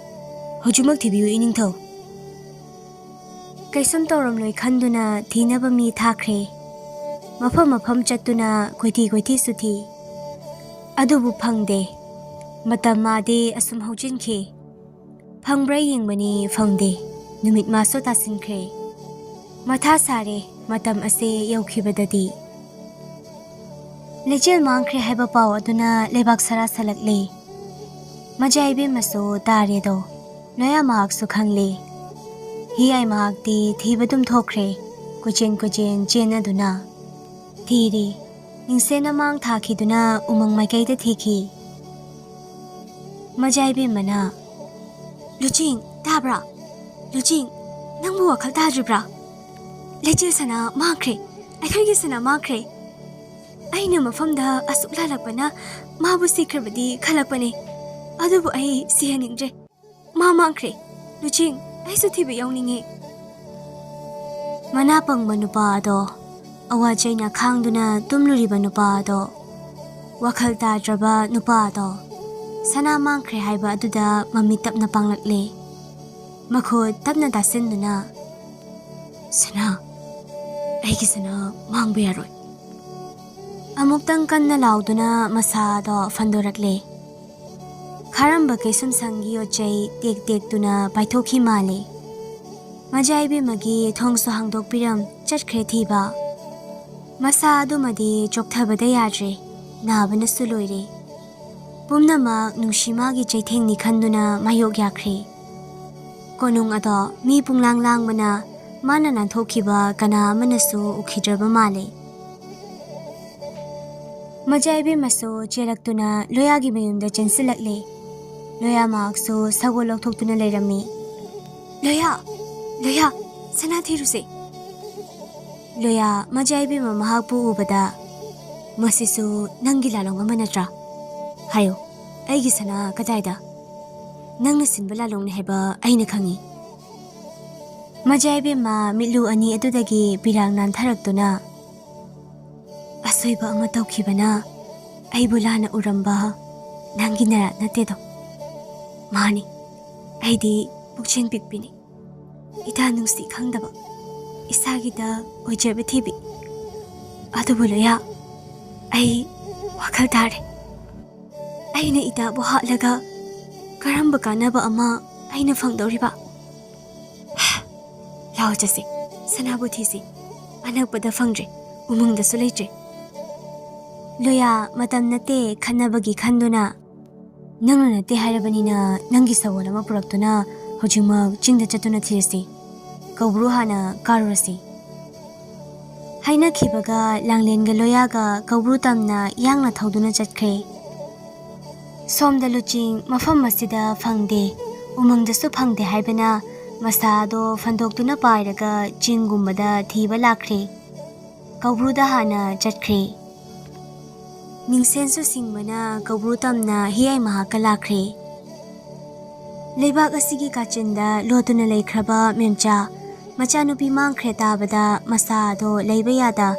"ꯍꯧꯖꯤꯛꯃꯛ ꯊꯤꯕꯤꯌꯨ, ꯏꯅꯤꯡꯊꯧ꯫" ꯀꯩꯁꯨꯝ ꯇꯧꯔꯝꯂꯣꯏ ꯈꯟꯗꯨꯅ ꯊꯤꯅꯕ ꯃꯤ ꯊꯥꯈ꯭ꯔꯦ꯫ ꯃꯐꯝ ꯃꯐꯝ ꯆꯠꯇꯨꯅ ꯀꯣꯏꯊꯤ ꯀꯣꯏꯊꯤꯁꯨ ꯊꯤ꯫ ꯑꯗꯨꯕꯨ ꯐꯪꯗꯦ꯫ ꯃꯇꯝ ꯃꯥꯗꯤ ꯑꯁꯨꯝ ꯍꯧꯖꯤꯟꯈꯤ꯫ ꯐꯪꯕ꯭ꯔꯥ ꯌꯦꯡꯕꯅꯤ, ꯐꯪꯗꯦ꯫ ꯅꯨꯃꯤꯠ ꯃꯥꯁꯨ ꯇꯥꯁꯤꯟꯈ꯭ꯔꯦ꯫ ꯃꯊꯥ ꯁꯥꯔꯦ, ꯃꯇꯝ ꯑꯁꯦ ꯌꯧꯈꯤꯕꯗꯗꯤ꯫ ꯂꯩꯆꯤꯜ ꯃꯥꯡꯈ꯭ꯔꯦ ꯍꯥꯏꯕ ꯄꯥꯎ ꯑꯗꯨꯅ ꯂꯩꯕꯥꯛ ꯁꯔꯥ ꯁꯥꯂꯛꯂꯦ꯫ ꯃꯖꯥ ꯏꯕꯦꯝꯃꯁꯨ ꯇꯥꯔꯦꯗꯣ꯫ ꯂꯣꯌꯥ ꯃꯍꯥꯛꯁꯨ ꯈꯪꯂꯦ꯫ ꯍꯤꯌꯥꯏ ꯃꯍꯥꯛꯇꯤ ꯊꯤꯕ ꯑꯗꯨꯝ ꯊꯣꯛꯈ꯭ꯔꯦ꯫ ꯀꯣꯏꯆꯦꯟ ꯀꯣꯏꯆꯦꯟ ꯆꯦꯟꯅꯗꯨꯅ ꯊꯤꯔꯤ꯫ ꯅꯤꯡꯁꯦꯟꯅ ꯃꯥꯡ ꯊꯥꯈꯤꯗꯨꯅ ꯎꯃꯪ ꯃꯥꯏꯀꯩꯗ ꯊꯤꯈꯤ꯫ ꯃꯖꯥ ꯏꯕꯦꯝꯃꯅ, "ꯂꯨꯆꯤꯡ, ꯇꯥꯕ꯭ꯔꯥ? ꯂꯨꯆꯤꯡ, ꯅꯪꯕꯨ ꯋꯥꯈꯜ ꯇꯥꯗ꯭ꯔꯤꯕ꯭ꯔꯥ? ꯂꯩꯆꯤꯜ ꯁꯅꯥ ꯃꯥꯡꯈ꯭ꯔꯦ꯫ ꯑꯩꯈꯣꯏꯒꯤ ꯁꯅꯥ ꯃꯥꯡꯈ꯭ꯔꯦ꯫ ꯑꯩꯅ ꯃꯐꯝꯗ ꯑꯁꯨꯛ ꯂꯥꯜꯂꯛꯄꯅ ꯃꯥꯕꯨ ꯁꯤꯈ꯭ꯔꯕꯗꯤ ꯈꯜꯂꯛꯄꯅꯦ꯫ ꯑꯗꯨꯕꯨ ꯑꯩ ꯁꯤꯍꯟꯅꯤꯡꯗ꯭ꯔꯦ꯫ ꯃꯥ ꯃꯥꯡꯈ꯭ꯔꯦ꯫ ꯂꯨꯆꯤꯡ, ꯑꯩꯁꯨ ꯊꯤꯕ ꯌꯥꯎꯅꯤꯡꯉꯤ꯫" ꯃꯅꯥ ꯄꯪꯕ ꯅꯨꯄꯥ ꯑꯗꯣ, ꯑꯋꯥ ꯆꯩꯅ ꯈꯥꯡꯗꯨꯅ ꯇꯨꯝꯂꯨꯔꯤꯕ ꯅꯨꯄꯥ ꯑꯗꯣ, ꯋꯥꯈꯜ ꯇꯥꯗ꯭ꯔꯕ ꯅꯨꯄꯥ ꯑꯗꯣ, ꯁꯅꯥ ꯃꯥꯡꯈ꯭ꯔꯦ ꯍꯥꯏꯕ ꯑꯗꯨꯗ ꯃꯃꯤꯠ ꯇꯞꯅ ꯄꯥꯡꯂꯛꯂꯦ꯫ ꯃꯈꯨꯠ ꯇꯞꯅ ꯇꯥꯁꯤꯟꯗꯨꯅ, "ꯁꯅꯥ, ꯑꯩꯒꯤ ꯁꯅꯥ ꯃꯥꯡꯕ ꯌꯥꯔꯣꯏ꯫" ꯑꯃꯨꯛꯇꯪ ꯀꯟꯅ ꯂꯥꯎꯗꯨꯅ ꯃꯁꯥꯗꯣ ꯐꯟꯗꯣꯔꯛꯂꯦ꯫ ꯈꯥꯔꯝꯕ ꯀꯩꯁꯨꯝꯁꯪꯒꯤ ꯌꯣꯠꯆꯩ ꯇꯦꯛ ꯇꯦꯛꯇꯨꯅ ꯄꯥꯏꯊꯣꯛꯈꯤ ꯃꯥꯜꯂꯦ꯫ ꯃꯖꯥ ꯏꯕꯦꯝꯃꯒꯤ ꯊꯣꯡꯁꯨ ꯍꯥꯡꯗꯣꯛꯄꯤꯔꯝ ꯆꯠꯈ꯭ꯔꯦ ꯊꯤꯕ꯫ ꯃꯁꯥ ꯑꯗꯨꯃꯗꯤ ꯆꯣꯛꯊꯕꯗ ꯌꯥꯗ꯭ꯔꯦ, ꯅꯥꯕꯅꯁꯨ ꯂꯣꯏꯔꯦ꯫ ꯄꯨꯝꯅꯃꯛ ꯅꯨꯡꯁꯤ ꯃꯥꯒꯤ ꯆꯩꯊꯦꯡꯅꯤ ꯈꯟꯗꯨꯅ ꯃꯥꯌꯣꯛ ꯌꯥꯈ꯭ꯔꯦ꯫ ꯀꯣꯅꯨꯡ ꯑꯗꯣ ꯃꯤ ꯄꯨꯡꯂꯥꯡ ꯂꯥꯡꯕꯅ ꯃꯥꯅ ꯅꯥꯟꯊꯣꯛꯈꯤꯕ ꯀꯅꯥ ꯑꯃꯅꯁꯨ ꯎꯈꯤꯗ꯭ꯔꯕ ꯃꯥꯜꯂꯦ꯫ ꯃꯖꯥ ꯏꯕꯦꯝꯃꯁꯨ ꯆꯦꯜꯂꯛꯇꯨꯅ ꯂꯣꯌꯥꯒꯤ ꯃꯌꯨꯝꯗ ꯆꯦꯟꯁꯤꯜꯂꯛꯂꯦ꯫ ꯂꯣꯌꯥ ꯃꯍꯥꯛꯁꯨ ꯁꯒꯣꯜ ꯂꯧꯊꯣꯛꯇꯨꯅ ꯂꯩꯔꯝꯃꯤ꯫ "ꯂꯣꯌꯥ, ꯂꯣꯌꯥ, ꯁꯅꯥ ꯊꯤꯔꯨꯁꯦ꯫" ꯂꯣꯌꯥ ꯃꯖꯥ ꯏꯕꯦꯝꯃ ꯃꯍꯥꯛꯄꯨ ꯎꯕꯗ, "ꯃꯁꯤꯁꯨ ꯅꯪꯒꯤ ꯂꯥꯂꯣꯡ ꯑꯃ ꯅꯠꯇ꯭ꯔꯥ? ꯍꯥꯏꯌꯨ, ꯑꯩꯒꯤ ꯁꯅꯥ ꯀꯗꯥꯏꯗ? ꯅꯪꯅ ꯁꯤꯟꯕ ꯂꯥꯂꯣꯡꯅꯤ ꯍꯥꯏꯕ ꯑꯩꯅ ꯈꯪꯏ꯫" ꯃꯖꯥ ꯏꯕꯦꯝꯃ ꯃꯤꯠꯂꯨ ꯑꯅꯤ ꯑꯗꯨꯗꯒꯤ ꯄꯤꯔꯥꯡ ꯅꯥꯟꯊꯔꯛꯇꯨꯅ, "ꯑꯁꯣꯏꯕ ꯑꯃ ꯇꯧꯈꯤꯕꯅ ꯑꯩꯕꯨ ꯂꯥꯟꯅ ꯎꯔꯝꯕ ꯅꯪꯒꯤ ꯅꯔꯥ ꯅꯠꯇꯦꯗꯣ꯫ ꯃꯥꯅꯤ, ꯑꯩꯗꯤ ꯄꯨꯛꯆꯦꯜ ꯄꯤꯛꯄꯤꯅꯤ, ꯏꯇꯥ ꯅꯨꯡꯁꯤ ꯈꯪꯗꯕ, ꯏꯁꯥꯒꯤꯗ ꯑꯣꯏꯖꯕ ꯊꯤꯕꯤ꯫ ꯑꯗꯨꯕꯨ ꯂꯣꯌꯥ, ꯑꯩ ꯋꯥꯈꯜ ꯇꯥꯔꯦ꯫ ꯑꯩꯅ ꯏꯇꯥꯕꯨ ꯍꯥꯠꯂꯒ ꯀꯔꯝꯕ ꯀꯥꯟꯅꯕ ꯑꯃ ꯑꯩꯅ ꯐꯪꯗꯧꯔꯤꯕ? ꯂꯥꯎ ꯆꯠꯁꯤ, ꯁꯅꯥꯕꯨ ꯊꯤꯁꯤ꯫ ꯑꯅꯛꯄꯗ ꯐꯪꯗ꯭ꯔꯦ, ꯎꯃꯪꯗꯁꯨ ꯂꯩꯇ꯭ꯔꯦ꯫ ꯂꯣꯌꯥ, ꯃꯇꯝ ꯅꯠꯇꯦ ꯈꯟꯅꯕꯒꯤ ꯈꯟꯗꯨꯅ, ꯅꯪꯅ ꯅꯠꯇꯦ ꯍꯥꯏꯔꯕꯅꯤꯅ ꯅꯪꯒꯤ ꯁꯒꯣꯜ ꯑꯃ ꯄꯨꯔꯛꯇꯨꯅ ꯍꯧꯖꯤꯛꯃꯛ ꯆꯤꯡꯗ ꯆꯠꯇꯨꯅ ꯊꯤꯔꯁꯤ꯫ ꯀꯧꯕ꯭ꯔꯨ ꯍꯥꯟꯅ ꯀꯥꯔꯨꯔꯁꯤ꯫ ꯍꯥꯏꯅꯈꯤꯕꯒ ꯂꯥꯡꯂꯦꯟꯒ ꯂꯣꯌꯥꯒ ꯀꯧꯕ꯭ꯔꯨ ꯇꯝꯅ ꯌꯥꯡꯅ ꯊꯧꯗꯨꯅ ꯆꯠꯈ꯭ꯔꯦ꯫ ꯁꯣꯝꯗ ꯂꯨꯆꯤꯡ ꯃꯐꯝ ꯑꯁꯤꯗ ꯐꯪꯗꯦ, ꯎꯃꯪꯗꯁꯨ ꯐꯪꯗꯦ ꯍꯥꯏꯕꯅ ꯃꯁꯥꯗꯣ ꯐꯟꯗꯣꯛꯇꯨꯅ ꯄꯥꯏꯔꯒ ꯆꯤꯡꯒꯨꯝꯕꯗ ꯊꯤꯕ ꯂꯥꯛꯈ꯭ꯔꯦ꯫ ꯀꯧꯕ꯭ꯔꯨꯗ ꯍꯥꯟꯅ ꯆꯠꯈ꯭ꯔꯦ꯫ ꯅꯤꯡꯁꯦꯟꯁꯨ ꯁꯤꯡꯕꯅ ꯀꯧꯕ꯭ꯔꯨ ꯇꯝꯅ ꯍꯤꯌꯥꯏ ꯃꯍꯥꯛꯀ ꯂꯥꯛꯈ꯭ꯔꯦ꯫ ꯂꯩꯕꯥꯛ ꯑꯁꯤꯒꯤ ꯀꯥꯆꯤꯟꯗ ꯂꯣꯠꯇꯨꯅ ꯂꯩꯈ꯭ꯔꯕ ꯃꯦꯝꯆꯥ ꯃꯆꯥꯅꯨꯄꯤ ꯃꯥꯡꯈ꯭ꯔꯦ ꯇꯥꯕꯗ ꯃꯁꯥ ꯑꯗꯣ ꯂꯩꯕ ꯌꯥꯗ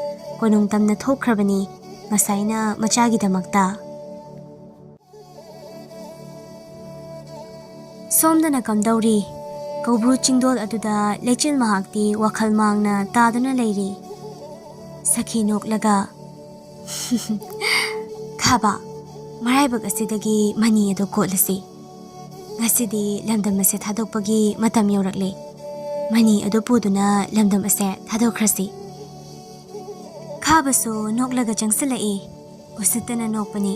ꯀꯣꯅꯨꯡ ꯇꯝꯅ ꯊꯣꯛꯈ꯭ꯔꯕꯅꯤ ꯉꯁꯥꯏꯅ ꯃꯆꯥꯒꯤꯗꯃꯛꯇ꯫ ꯁꯣꯝꯗꯅ ꯀꯝꯗꯧꯔꯤ? ꯀꯧꯕ꯭ꯔꯨ ꯆꯤꯡꯗꯣꯜ ꯑꯗꯨꯗ ꯂꯩꯆꯤꯜ ꯃꯍꯥꯛꯇꯤ ꯋꯥꯈꯜ ꯃꯥꯡꯅ ꯇꯥꯗꯨꯅ ꯂꯩꯔꯤ꯫ ꯁꯈꯤ ꯅꯣꯛꯂꯒ, "ꯈꯥꯕ, ꯃꯔꯥꯏꯕꯛ ꯑꯁꯤꯗꯒꯤ ꯃꯅꯤ ꯑꯗꯨ ꯀꯣꯠꯂꯁꯤ꯫ ꯉꯁꯤꯗꯤ ꯂꯝꯗꯝ ꯑꯁꯦ ꯊꯥꯗꯣꯛꯄꯒꯤ ꯃꯇꯝ ꯌꯧꯔꯛꯂꯦ꯫ ꯃꯅꯤ ꯑꯗꯨ ꯄꯨꯗꯨꯅ ꯂꯝꯗꯝ ꯑꯁꯦ ꯊꯥꯗꯣꯛꯈ꯭ꯔꯁꯤ꯫" ꯈꯥꯕꯁꯨ ꯅꯣꯛꯂꯒ ꯆꯪꯁꯤꯜꯂꯛꯏ꯫ ꯎꯁꯤꯠꯇꯅ ꯅꯣꯛꯄꯅꯤ꯫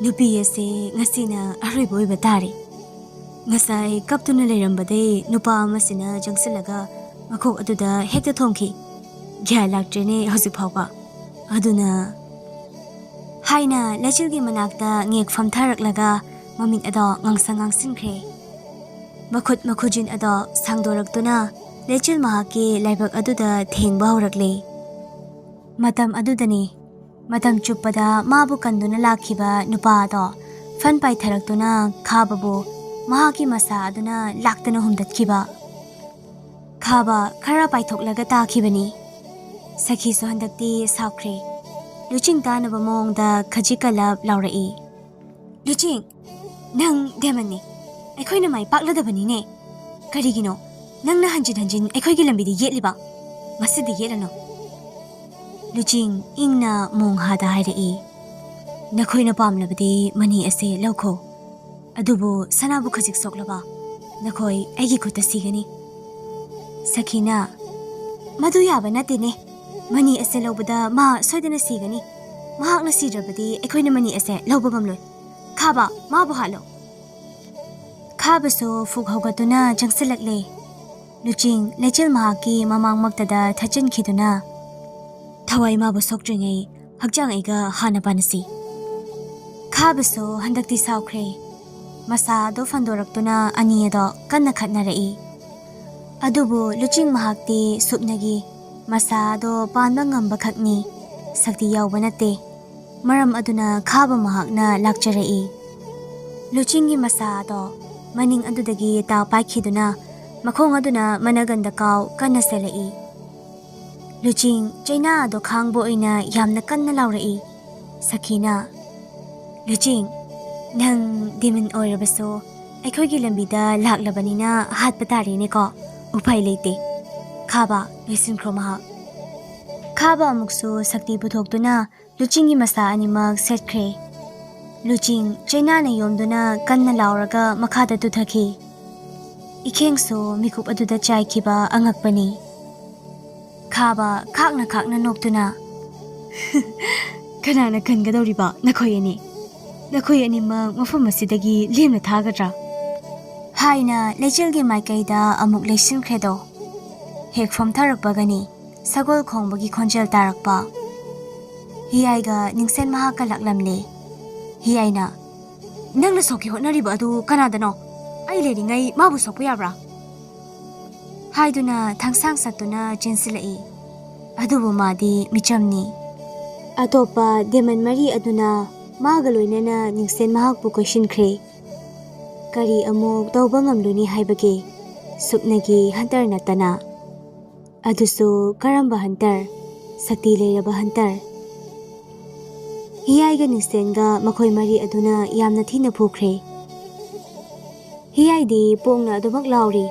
"ꯅꯨꯄꯤ ꯑꯁꯦ ꯉꯁꯤꯅ ꯑꯔꯣꯏꯕ ꯑꯣꯏꯕ ꯇꯥꯔꯦ꯫ ꯉꯁꯥꯏ ꯀꯞꯇꯨꯅ ꯂꯩꯔꯝꯕꯗꯩ ꯅꯨꯄꯥ ꯑꯃꯁꯤꯅ ꯆꯪꯁꯤꯜꯂꯒ ꯃꯈꯣꯛ ꯑꯗꯨꯗ ꯍꯦꯛꯇ ꯊꯣꯝꯈꯤ꯫ ꯒ꯭ꯌꯥꯟ ꯂꯥꯛꯇ꯭ꯔꯦꯅꯦ ꯍꯧꯖꯤꯛ ꯐꯥꯎꯕ꯫ ꯑꯗꯨꯅ," ꯍꯥꯏꯅ ꯂꯩꯆꯤꯜꯒꯤ ꯃꯅꯥꯛꯇ ꯉꯦꯛ ꯐꯝꯊꯔꯛꯂꯒ ꯃꯃꯤꯠ ꯑꯗꯣ ꯉꯥꯡꯁꯪ ꯉꯥꯡꯁꯤꯟꯈ꯭ꯔꯦ꯫ ꯃꯈꯨꯠ ꯃꯈꯨꯖꯤꯟ ꯑꯗꯣ ꯁꯥꯡꯗꯣꯔꯛꯇꯨꯅ ꯂꯩꯆꯤꯜ ꯃꯍꯥꯛꯀꯤ ꯂꯥꯏꯕꯛ ꯑꯗꯨꯗ ꯊꯦꯡꯕ ꯍꯧꯔꯛꯂꯦ꯫ ꯃꯇꯝ ꯑꯗꯨꯗꯅꯤ ꯃꯇꯝ ꯆꯨꯞꯄꯗ ꯃꯥꯕꯨ ꯀꯟꯗꯨꯅ ꯂꯥꯛꯈꯤꯕ ꯅꯨꯄꯥ ꯑꯗꯣ ꯐꯟ ꯄꯥꯏꯊꯔꯛꯇꯨꯅ ꯈꯥꯕꯕꯨ ꯃꯍꯥꯛꯀꯤ ꯃꯁꯥ ꯑꯗꯨꯅ ꯂꯥꯛꯇꯅ ꯍꯨꯝꯗꯠꯈꯤꯕ꯫ ꯈꯥꯕ ꯈꯔ ꯄꯥꯏꯊꯣꯛꯂꯒ ꯇꯥꯈꯤꯕꯅꯤ꯫ ꯁꯈꯤꯁꯨ ꯍꯟꯗꯛꯇꯤ ꯁꯥꯎꯈ꯭ꯔꯦ꯫ ꯂꯨꯆꯤꯡ ꯇꯥꯅꯕ ꯃꯑꯣꯡꯗ ꯈꯖꯤꯛ ꯀꯂꯞ ꯂꯥꯎꯔꯛꯏ꯫ "ꯂꯨꯆꯤꯡ, ꯅꯪ ꯗꯦꯃꯟꯅꯤ꯫ ꯑꯩꯈꯣꯏꯅ ꯃꯥꯏ ꯄꯥꯛꯂꯗꯕꯅꯤꯅꯦ꯫ ꯀꯔꯤꯒꯤꯅꯣ ꯅꯪꯅ ꯍꯟꯖꯤꯟ ꯍꯟꯖꯤꯟ ꯑꯩꯈꯣꯏꯒꯤ ꯂꯝꯕꯤꯗ ꯌꯦꯠꯂꯤꯕ? ꯃꯁꯤꯗꯤ ꯌꯦꯠꯂꯅꯨ꯫" ꯂꯨꯆꯤꯡ ꯏꯪꯅ ꯃꯣꯡꯍꯥꯗ ꯍꯥꯏꯔꯛꯏ꯫ ꯅꯈꯣꯏꯅ ꯄꯥꯝꯂꯕꯗꯤ ꯃꯅꯤ ꯑꯁꯦ ꯂꯧꯈꯣ꯫ ꯑꯗꯨꯕꯨ ꯁꯅꯥꯕꯨ ꯈꯖꯤꯛ ꯁꯣꯛꯂꯕ ꯅꯈꯣꯏ ꯑꯩꯒꯤ ꯈꯨꯠꯇ ꯁꯤꯒꯅꯤ꯫ ꯁꯈꯤꯅ, "ꯃꯗꯨ ꯌꯥꯕ ꯅꯠꯇꯦꯅꯦ꯫ ꯃꯅꯤ ꯑꯁꯦ ꯂꯧꯕꯗ ꯃꯥ ꯁꯣꯏꯗꯅ ꯁꯤꯒꯅꯤ꯫ ꯃꯍꯥꯛꯅ ꯁꯤꯗ꯭ꯔꯕꯗꯤ ꯑꯩꯈꯣꯏꯅ ꯃꯅꯤ ꯑꯁꯦ ꯂꯧꯕ ꯉꯝꯂꯣꯏ꯫ ꯈꯥꯕ, ꯃꯥꯕꯨ ꯍꯥꯠꯂꯣ!" ꯈꯥꯕꯁꯨ ꯐꯨꯛ ꯍꯧꯒꯠꯇꯨꯅ ꯆꯪꯁꯤꯜꯂꯛꯂꯦ꯫ ꯂꯨꯆꯤꯡ ꯂꯩꯆꯤꯜ ꯃꯍꯥꯛꯀꯤ ꯃꯃꯥꯡꯃꯛꯇꯗ ꯊꯠꯆꯤꯟꯈꯤꯗꯨꯅ, "ꯊꯋꯥꯏ ꯃꯥꯕꯨ ꯁꯣꯛꯇ꯭ꯔꯤꯉꯩ ꯍꯛꯆꯥꯡ ꯑꯩꯒ ꯍꯥꯟꯅ ꯄꯥꯟꯅꯁꯤ꯫" ꯈꯥꯕꯁꯨ ꯍꯟꯗꯛꯇꯤ ꯁꯥꯎꯈ꯭ꯔꯦ꯫ ꯃꯁꯥ ꯑꯗꯨ ꯐꯟꯗꯣꯔꯛꯇꯨꯅ ꯑꯅꯤ ꯑꯗꯣ ꯀꯟꯅ ꯈꯠꯅꯔꯛꯏ꯫ ꯑꯗꯨꯕꯨ ꯂꯨꯆꯤꯡ ꯃꯍꯥꯛꯇꯤ ꯁꯨꯞꯅꯒꯤ ꯃꯁꯥ ꯑꯗꯣ ꯄꯥꯟꯕ ꯉꯝꯕ ꯈꯛꯅꯤ, ꯁꯛꯇꯤ ꯌꯥꯎꯕ ꯅꯠꯇꯦ꯫ ꯃꯔꯝ ꯑꯗꯨꯅ ꯈꯥꯕ ꯃꯍꯥꯛꯅ ꯂꯥꯛꯆꯔꯛꯏ꯫ ꯂꯨꯆꯤꯡꯒꯤ ꯃꯁꯥ ꯑꯗꯣ ꯃꯅꯤꯡ ꯑꯗꯨꯗꯒꯤ ꯇꯥ ꯄꯥꯏꯈꯤꯗꯨꯅ ꯃꯈꯣꯡ ꯑꯗꯨꯅ ꯃꯅꯒꯟꯗ ꯀꯥꯎ ꯀꯟꯅ ꯆꯦꯜꯂꯛꯏ꯫ ꯂꯨꯆꯤꯡ ꯆꯩꯅꯥ ꯑꯗꯣ ꯈꯥꯡꯕ ꯑꯣꯏꯅ ꯌꯥꯝꯅ ꯀꯟꯅ ꯂꯥꯎꯔꯛꯏ꯫ ꯁꯈꯤꯅ, "ꯂꯨꯆꯤꯡ, ꯅꯪ ꯗꯦꯃꯟ ꯑꯣꯏꯔꯕꯁꯨ ꯑꯩꯈꯣꯏꯒꯤ ꯂꯝꯕꯤꯗ ꯂꯥꯛꯂꯕꯅꯤꯅ ꯍꯥꯠꯄ ꯇꯥꯔꯦꯅꯦꯀꯣ꯫ ꯎꯄꯥꯏ ꯂꯩꯇꯦ꯫ ꯈꯥꯕ, ꯂꯣꯏꯁꯤꯟꯈ꯭ꯔꯣ ꯃꯍꯥꯛ꯫" ꯈꯥꯕ ꯑꯃꯨꯛꯁꯨ ꯁꯛꯇꯤ ꯄꯨꯊꯣꯛꯇꯨꯅ ꯂꯨꯆꯤꯡꯒꯤ ꯃꯁꯥ ꯑꯅꯤꯃꯛ ꯁꯦꯠꯈ꯭ꯔꯦ꯫ ꯂꯨꯆꯤꯡ ꯆꯩꯅꯥꯅ ꯌꯣꯝꯗꯨꯅ ꯀꯟꯅ ꯂꯥꯎꯔꯒ ꯃꯈꯥꯗ ꯇꯨꯊꯈꯤ꯫ ꯏꯈꯦꯡꯁꯨ ꯃꯤꯀꯨꯞ ꯑꯗꯨꯗ ꯆꯥꯏꯈꯤꯕ ꯑꯉꯛꯄꯅꯤ꯫ ꯈꯥꯕ ꯈꯥꯛꯅ ꯈꯥꯛꯅ ꯅꯣꯛꯇꯨꯅ, "ꯀꯅꯥꯅ ꯀꯟꯒꯗꯧꯔꯤꯕ ꯅꯈꯣꯏ ꯑꯅꯤ? ꯅꯈꯣꯏ ꯑꯅꯤꯃꯛ ꯃꯐꯝ ꯑꯁꯤꯗꯒꯤ ꯂꯦꯝꯅ ꯊꯥꯒꯗ꯭ꯔꯥ?" ꯍꯥꯏꯅ ꯂꯩꯆꯤꯜꯒꯤ ꯃꯥꯏꯀꯩꯗ ꯑꯃꯨꯛ ꯂꯩꯁꯤꯟꯈ꯭ꯔꯦꯗꯣ꯫ ꯍꯦꯛ ꯐꯝꯊꯔꯛꯄꯒꯅꯤ ꯁꯒꯣꯜ ꯈꯣꯡꯕꯒꯤ ꯈꯣꯟꯖꯦꯜ ꯇꯥꯔꯛꯄ꯫ ꯍꯤꯌꯥꯏꯒ ꯅꯤꯡꯁꯦꯟ ꯃꯍꯥꯛꯀ ꯂꯥꯛꯂꯝꯂꯦ꯫ ꯍꯤꯌꯥꯏꯅ, "ꯅꯪꯅ ꯁꯣꯛꯀꯦ ꯍꯣꯠꯅꯔꯤꯕ ꯑꯗꯨ ꯀꯅꯥꯗꯅꯣ? ꯑꯩ ꯂꯩꯔꯤꯉꯩ ꯃꯥꯕꯨ ꯁꯣꯛꯄ ꯌꯥꯕ꯭ꯔꯥ?" ꯍꯥꯏꯗꯨꯅ ꯊꯥꯡꯁꯥꯡ ꯁꯠꯇꯨꯅ ꯆꯦꯟꯁꯤꯜꯂꯛꯏ꯫ ꯑꯗꯨꯕꯨ ꯃꯥꯗꯤ ꯃꯤꯆꯝꯅꯤ꯫ ꯑꯇꯣꯞꯄ ꯗꯦꯃꯟ ꯃꯔꯤ ꯑꯗꯨꯅ ꯃꯥꯒ ꯂꯣꯏꯅꯅ ꯅꯤꯡꯁꯦꯟ ꯃꯍꯥꯛꯄꯨ ꯀꯣꯏꯁꯤꯟꯈ꯭ꯔꯦ꯫ ꯀꯔꯤ ꯑꯃꯨꯛ ꯇꯧꯕ ꯉꯝꯂꯨꯅꯤ ꯍꯥꯏꯕꯒꯦ? ꯁꯨꯞꯅꯒꯤ ꯍꯟꯇꯔ ꯅꯠꯇꯅ꯫ ꯑꯗꯨꯁꯨ ꯀꯔꯝꯕ ꯍꯟꯇꯔ? ꯁꯛꯇꯤ ꯂꯩꯔꯕ ꯍꯟꯇꯔ꯫ ꯍꯤꯌꯥꯏꯒ ꯅꯤꯡꯁꯦꯟꯒ ꯃꯈꯣꯏ ꯃꯔꯤ ꯑꯗꯨꯅ ꯌꯥꯝꯅ ꯊꯤꯅ ꯐꯨꯈ꯭ꯔꯦ꯫ ꯍꯤꯌꯥꯏꯗꯤ ꯄꯣꯡꯅ ꯑꯗꯨꯃꯛ ꯂꯥꯎꯔꯤ꯫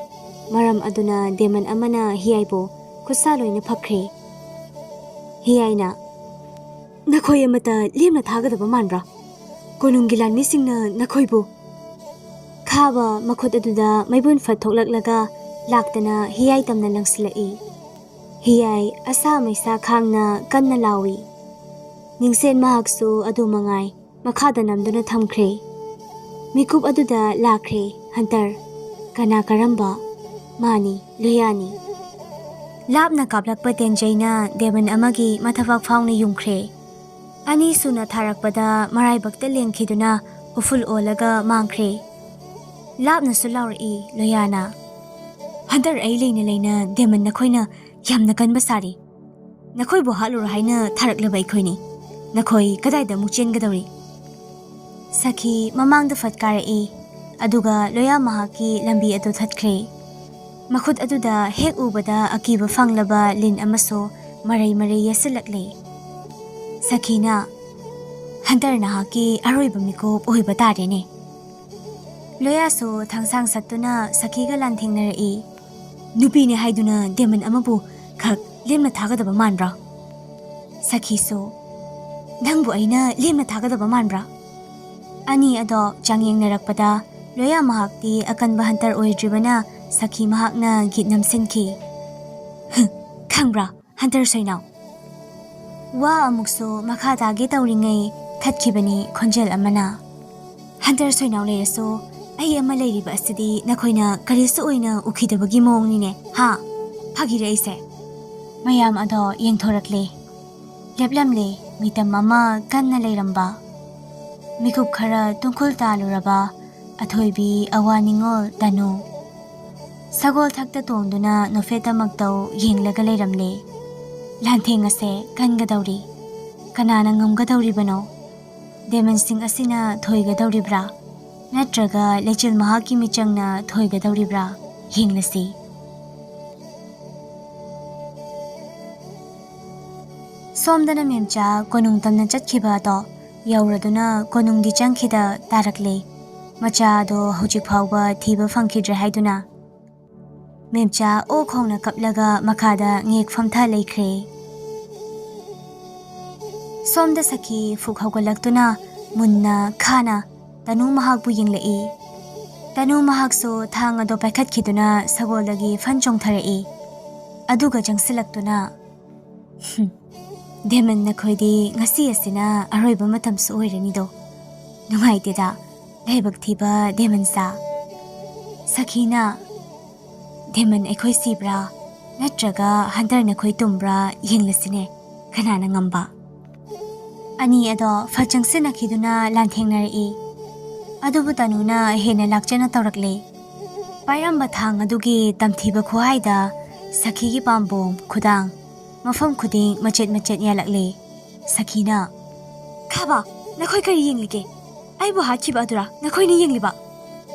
ꯃꯔꯝ ꯑꯗꯨꯅ ꯗꯦꯃꯟ ꯑꯃꯅ ꯍꯤꯌꯥꯏꯕꯨ ꯈꯨꯠꯁꯥ ꯂꯣꯏꯅ ꯐꯛꯈ꯭ꯔꯦ꯫ ꯍꯤꯌꯥꯏꯅ, ꯅꯈꯣꯏ ꯑꯃꯠꯇ ꯂꯦꯝꯅ ꯊꯥꯒꯗꯕ ꯃꯥꯟꯕ꯭ꯔꯥ? ꯀꯣꯅꯨꯡꯒꯤ ꯂꯥꯟꯃꯤꯁꯤꯡꯅ ꯅꯈꯣꯏꯕꯨ꯫ ꯈꯥꯕ ꯃꯈꯨꯠ ꯑꯗꯨꯗ ꯃꯩꯕꯨꯟ ꯐꯠ ꯊꯣꯛꯂꯛꯂꯒ ꯂꯥꯛꯇꯅ ꯍꯤꯌꯥꯏ ꯇꯝꯅ ꯂꯪꯁꯤꯜꯂꯛꯏ꯫ ꯍꯤꯌꯥꯏ ꯑꯁꯥ ꯃꯩꯁꯥ ꯈꯥꯡꯅ ꯀꯟꯅ ꯂꯥꯎꯏ꯫ ꯅꯤꯡꯁꯦꯟ ꯃꯍꯥꯛꯁꯨ ꯑꯗꯨ ꯃꯉꯥꯏ ꯃꯈꯥꯗ ꯅꯝꯗꯨꯅ ꯊꯝꯈ꯭ꯔꯦ꯫ ꯃꯤꯀꯨꯞ ꯑꯗꯨꯗ ꯂꯥꯛꯈ꯭ꯔꯦ ꯍꯟꯇꯔ꯫ ꯀꯅꯥ ꯀꯔꯝꯕ? ꯃꯥꯅꯤ, ꯂꯨꯍꯤꯌꯥꯅꯤ꯫ ꯂꯥꯞꯅ ꯀꯥꯞꯂꯛꯄ ꯇꯦꯟꯖꯩꯅ ꯗꯦꯃꯟ ꯑꯃꯒꯤ ꯃꯊꯕꯥꯛ ꯐꯥꯎꯅ ꯌꯨꯡꯈ꯭ꯔꯦ꯫ ꯑꯅꯤꯁꯨꯅ ꯊꯥꯔꯛꯄꯗ ꯃꯔꯥꯏꯕꯛꯇ ꯂꯦꯡꯈꯤꯗꯨꯅ ꯎꯐꯨꯜ ꯑꯣꯜꯂꯒ ꯃꯥꯡꯈ꯭ꯔꯦ꯫ ꯂꯥꯞꯅꯁꯨ ꯂꯥꯎꯔꯛꯏ ꯂꯨꯍꯤꯌꯥꯅ꯫ ꯍꯟꯇꯔ, ꯑꯩ ꯂꯩꯅ ꯂꯩꯅ ꯗꯦꯃꯟ ꯅꯈꯣꯏꯅ ꯌꯥꯝꯅ ꯀꯟꯕ ꯁꯥꯔꯤ꯫ ꯅꯈꯣꯏꯕꯨ ꯍꯥꯠꯂꯨꯔꯣ ꯍꯥꯏꯅ ꯊꯥꯔꯛꯂꯕ ꯑꯩꯈꯣꯏꯅꯤ꯫ ꯅꯈꯣꯏ ꯀꯗꯥꯏꯗ ꯑꯃꯨꯛ ꯆꯦꯟꯒꯗꯧꯔꯤ? ꯁꯈꯤ ꯃꯃꯥꯡꯗ ꯐꯠ ꯀꯥꯔꯛꯏ, ꯑꯗꯨꯒ ꯂꯨꯍꯤꯌꯥ ꯃꯍꯥꯛꯀꯤ ꯂꯝꯕꯤ ꯑꯗꯨ ꯊꯠꯈ꯭ꯔꯦ꯫ ꯃꯈꯨꯠ ꯑꯗꯨꯗ ꯍꯦꯛ ꯎꯕꯗ ꯑꯀꯤꯕ ꯐꯪꯂꯕ ꯂꯤꯟ ꯑꯃꯁꯨ ꯃꯔꯩ ꯃꯔꯩ ꯌꯦꯠꯁꯤꯜꯂꯛꯂꯦ꯫ ꯁꯈꯤꯅ, "ꯍꯟꯇꯔ, ꯅꯍꯥꯛꯀꯤ ꯑꯔꯣꯏꯕ ꯃꯤꯀꯨꯞ ꯑꯣꯏꯕ ꯇꯥꯔꯦꯅꯦ꯫" ꯂꯨꯍꯤꯌꯥꯁꯨ ꯊꯥꯡꯁꯥꯡ ꯁꯠꯇꯨꯅ ꯁꯈꯤꯒ ꯂꯥꯟꯊꯦꯡꯅꯔꯛꯏ꯫ "ꯅꯨꯄꯤꯅꯦ ꯍꯥꯏꯗꯨꯅ ꯗꯦꯃꯟ ꯑꯃꯕꯨ ꯈꯛ ꯂꯦꯝꯅ ꯊꯥꯒꯗꯕ ꯃꯥꯟꯕ꯭ꯔꯥ?" ꯁꯈꯤꯁꯨ, "ꯅꯪꯕꯨ ꯑꯩꯅ ꯂꯦꯝꯅ ꯊꯥꯒꯗꯕ ꯃꯥꯟꯕ꯭ꯔꯥ?" ꯑꯅꯤ ꯑꯗꯣ ꯆꯥꯡꯌꯦꯡꯅꯔꯛꯄꯗ ꯂꯨꯍꯤꯌꯥ ꯃꯍꯥꯛꯇꯤ ꯑꯀꯟꯕ ꯍꯟꯇꯔ ꯑꯣꯏꯗ꯭ꯔꯤꯕꯅ ꯁꯈꯤ ꯃꯍꯥꯛꯅ ꯒꯤꯠ ꯅꯝꯁꯤꯟꯈꯤ꯫ "ꯍꯨꯝ, ꯈꯪꯕ꯭ꯔꯥ, ꯍꯟꯇꯔ ꯁꯣꯏꯅꯥꯎ?" ꯋꯥ ꯑꯃꯨꯛꯁꯨ ꯃꯈꯥ ꯇꯥꯒꯦ ꯇꯧꯔꯤꯉꯩ ꯊꯠꯈꯤꯕꯅꯤ ꯈꯣꯟꯖꯦꯜ ꯑꯃꯅ꯫ "ꯍꯟꯇꯔ ꯁꯣꯏꯅꯥꯎ ꯂꯩꯔꯁꯨ ꯑꯩ ꯑꯃ ꯂꯩꯔꯤꯕ ꯑꯁꯤꯗꯤ ꯅꯈꯣꯏꯅ ꯀꯔꯤꯁꯨ ꯑꯣꯏꯅ ꯎꯈꯤꯗꯕꯒꯤ ꯃꯑꯣꯡꯅꯤꯅꯦ, ꯍꯥ? ꯐꯥꯒꯤꯔꯦ ꯑꯩꯁꯦ?" ꯃꯌꯥꯝ ꯑꯗꯣ ꯌꯦꯡꯊꯣꯔꯛꯂꯦ꯫ ꯂꯦꯞꯂꯝꯂꯦ ꯃꯤꯇꯝ ꯑꯃ ꯀꯟꯅ ꯂꯩꯔꯝꯕ꯫ ꯃꯤꯀꯨꯞ ꯈꯔ ꯇꯨꯡꯈꯨꯜ ꯇꯥꯜꯂꯨꯔꯕ ꯑꯊꯣꯏꯕꯤ ꯑꯋꯥ ꯅꯤꯡꯉꯣꯜ ꯇꯅꯨ꯫ ꯁꯒꯣꯜ ꯊꯛꯇ ꯇꯣꯡꯗꯨꯅ ꯅꯣꯐꯦꯠꯇꯃꯛꯇꯧ ꯌꯦꯡꯂꯒ ꯂꯩꯔꯝꯂꯦ꯫ ꯂꯥꯟꯊꯦꯡ ꯑꯁꯦ ꯀꯟꯒꯗꯧꯔꯤ꯫ ꯀꯅꯥꯅ ꯉꯝꯒꯗꯧꯔꯤꯕꯅꯣ? ꯗꯦꯃꯟꯁꯤꯡ ꯑꯁꯤꯅ ꯊꯣꯏꯒꯗꯧꯔꯤꯕ꯭ꯔꯥ? ꯅꯠꯇ꯭ꯔꯒ ꯂꯩꯆꯤꯜ ꯃꯍꯥꯛꯀꯤ ꯃꯤꯆꯪꯅ ꯊꯣꯏꯒꯗꯧꯔꯤꯕ꯭ꯔꯥ? ꯌꯦꯡꯂꯁꯤ꯫ ꯁꯣꯝꯗꯅ ꯃꯦꯝꯆꯥ ꯀꯣꯅꯨꯡ ꯇꯝꯅ ꯆꯠꯈꯤꯕ ꯑꯗꯣ ꯌꯧꯔꯗꯨꯅ ꯀꯣꯅꯨꯡꯗꯤ ꯆꯪꯈꯤꯗ ꯇꯥꯔꯛꯂꯦ꯫ ꯃꯆꯥ ꯑꯗꯣ ꯍꯧꯖꯤꯛ ꯐꯥꯎꯕ ꯊꯤꯕ ꯐꯪꯈꯤꯗ꯭ꯔꯦ ꯍꯥꯏꯗꯨꯅ꯫ ꯃꯦꯝꯆꯥ ꯑꯣꯛ ꯈꯣꯡꯅ ꯀꯞꯂꯒ ꯃꯈꯥꯗ ꯉꯦꯛ ꯐꯝꯊ ꯂꯩꯈ꯭ꯔꯦ꯫ ꯁꯣꯝꯗ ꯁꯈꯤ ꯐꯨꯛ ꯍꯧꯒꯠꯂꯛꯇꯨꯅ ꯃꯨꯟꯅ ꯈꯥꯅ ꯇꯅꯨ ꯃꯍꯥꯛꯄꯨ ꯌꯦꯡꯂꯛꯏ꯫ ꯇꯅꯨ ꯃꯍꯥꯛꯁꯨ ꯊꯥꯡ ꯑꯗꯣ ꯄꯥꯏꯈꯠꯈꯤꯗꯨꯅ ꯁꯒꯣꯜꯗꯒꯤ ꯐꯟ ꯆꯣꯡꯊꯔꯛꯏ꯫ ꯑꯗꯨꯒ ꯆꯪꯁꯤꯜꯂꯛꯇꯨꯅ, "ꯍꯨꯝ, ꯗꯦꯃꯟ, ꯅꯈꯣꯏꯗꯤ ꯉꯁꯤ ꯑꯁꯤꯅ ꯑꯔꯣꯏꯕ ꯃꯇꯝꯁꯨ ꯑꯣꯏꯔꯅꯤꯗꯣ꯫ ꯅꯨꯡꯉꯥꯏꯇꯦꯗ, ꯂꯥꯏꯕꯛ ꯊꯤꯕ ꯗꯦꯃꯟ ꯁꯥ꯫" ꯁꯈꯤꯅ, "ꯗꯦꯃꯟ ꯑꯩꯈꯣꯏ ꯁꯤꯕ꯭ꯔꯥ, ꯅꯠꯇ꯭ꯔꯒ ꯍꯟꯇꯔ ꯅꯈꯣꯏ ꯇꯨꯝꯕ꯭ꯔꯥ ꯌꯦꯡꯂꯁꯤꯅꯦ, ꯀꯅꯥꯅ ꯉꯝꯕ?" ꯑꯅꯤ ꯑꯗꯣ ꯐꯠ ꯆꯪꯁꯤꯟꯅꯈꯤꯗꯨꯅ ꯂꯥꯟꯊꯦꯡꯅꯔꯛꯏ꯫ ꯑꯗꯨꯕꯨ ꯇꯅꯨꯅ ꯍꯦꯟꯅ ꯂꯥꯛꯆꯅ ꯇꯧꯔꯛꯂꯦ꯫ ꯄꯥꯏꯔꯝꯕ ꯊꯥꯡ ꯑꯗꯨꯒꯤ ꯇꯝꯊꯤꯕ ꯈꯨꯍꯥꯏꯗ ꯁꯈꯤꯒꯤ ꯄꯥꯝꯕꯣꯝ, ꯈꯨꯗꯥꯡ, ꯃꯐꯝ ꯈꯨꯗꯤꯡ ꯃꯆꯦꯠ ꯃꯆꯦꯠ ꯌꯥꯜꯂꯛꯂꯦ꯫ ꯁꯈꯤꯅ, "ꯈꯥꯕ, ꯅꯈꯣꯏ ꯀꯔꯤ ꯌꯦꯡꯂꯤꯒꯦ? ꯑꯩꯕꯨ ꯍꯥꯠꯈꯤꯕ ꯑꯗꯨꯔꯥ ꯅꯈꯣꯏꯅ ꯌꯦꯡꯂꯤꯕ?"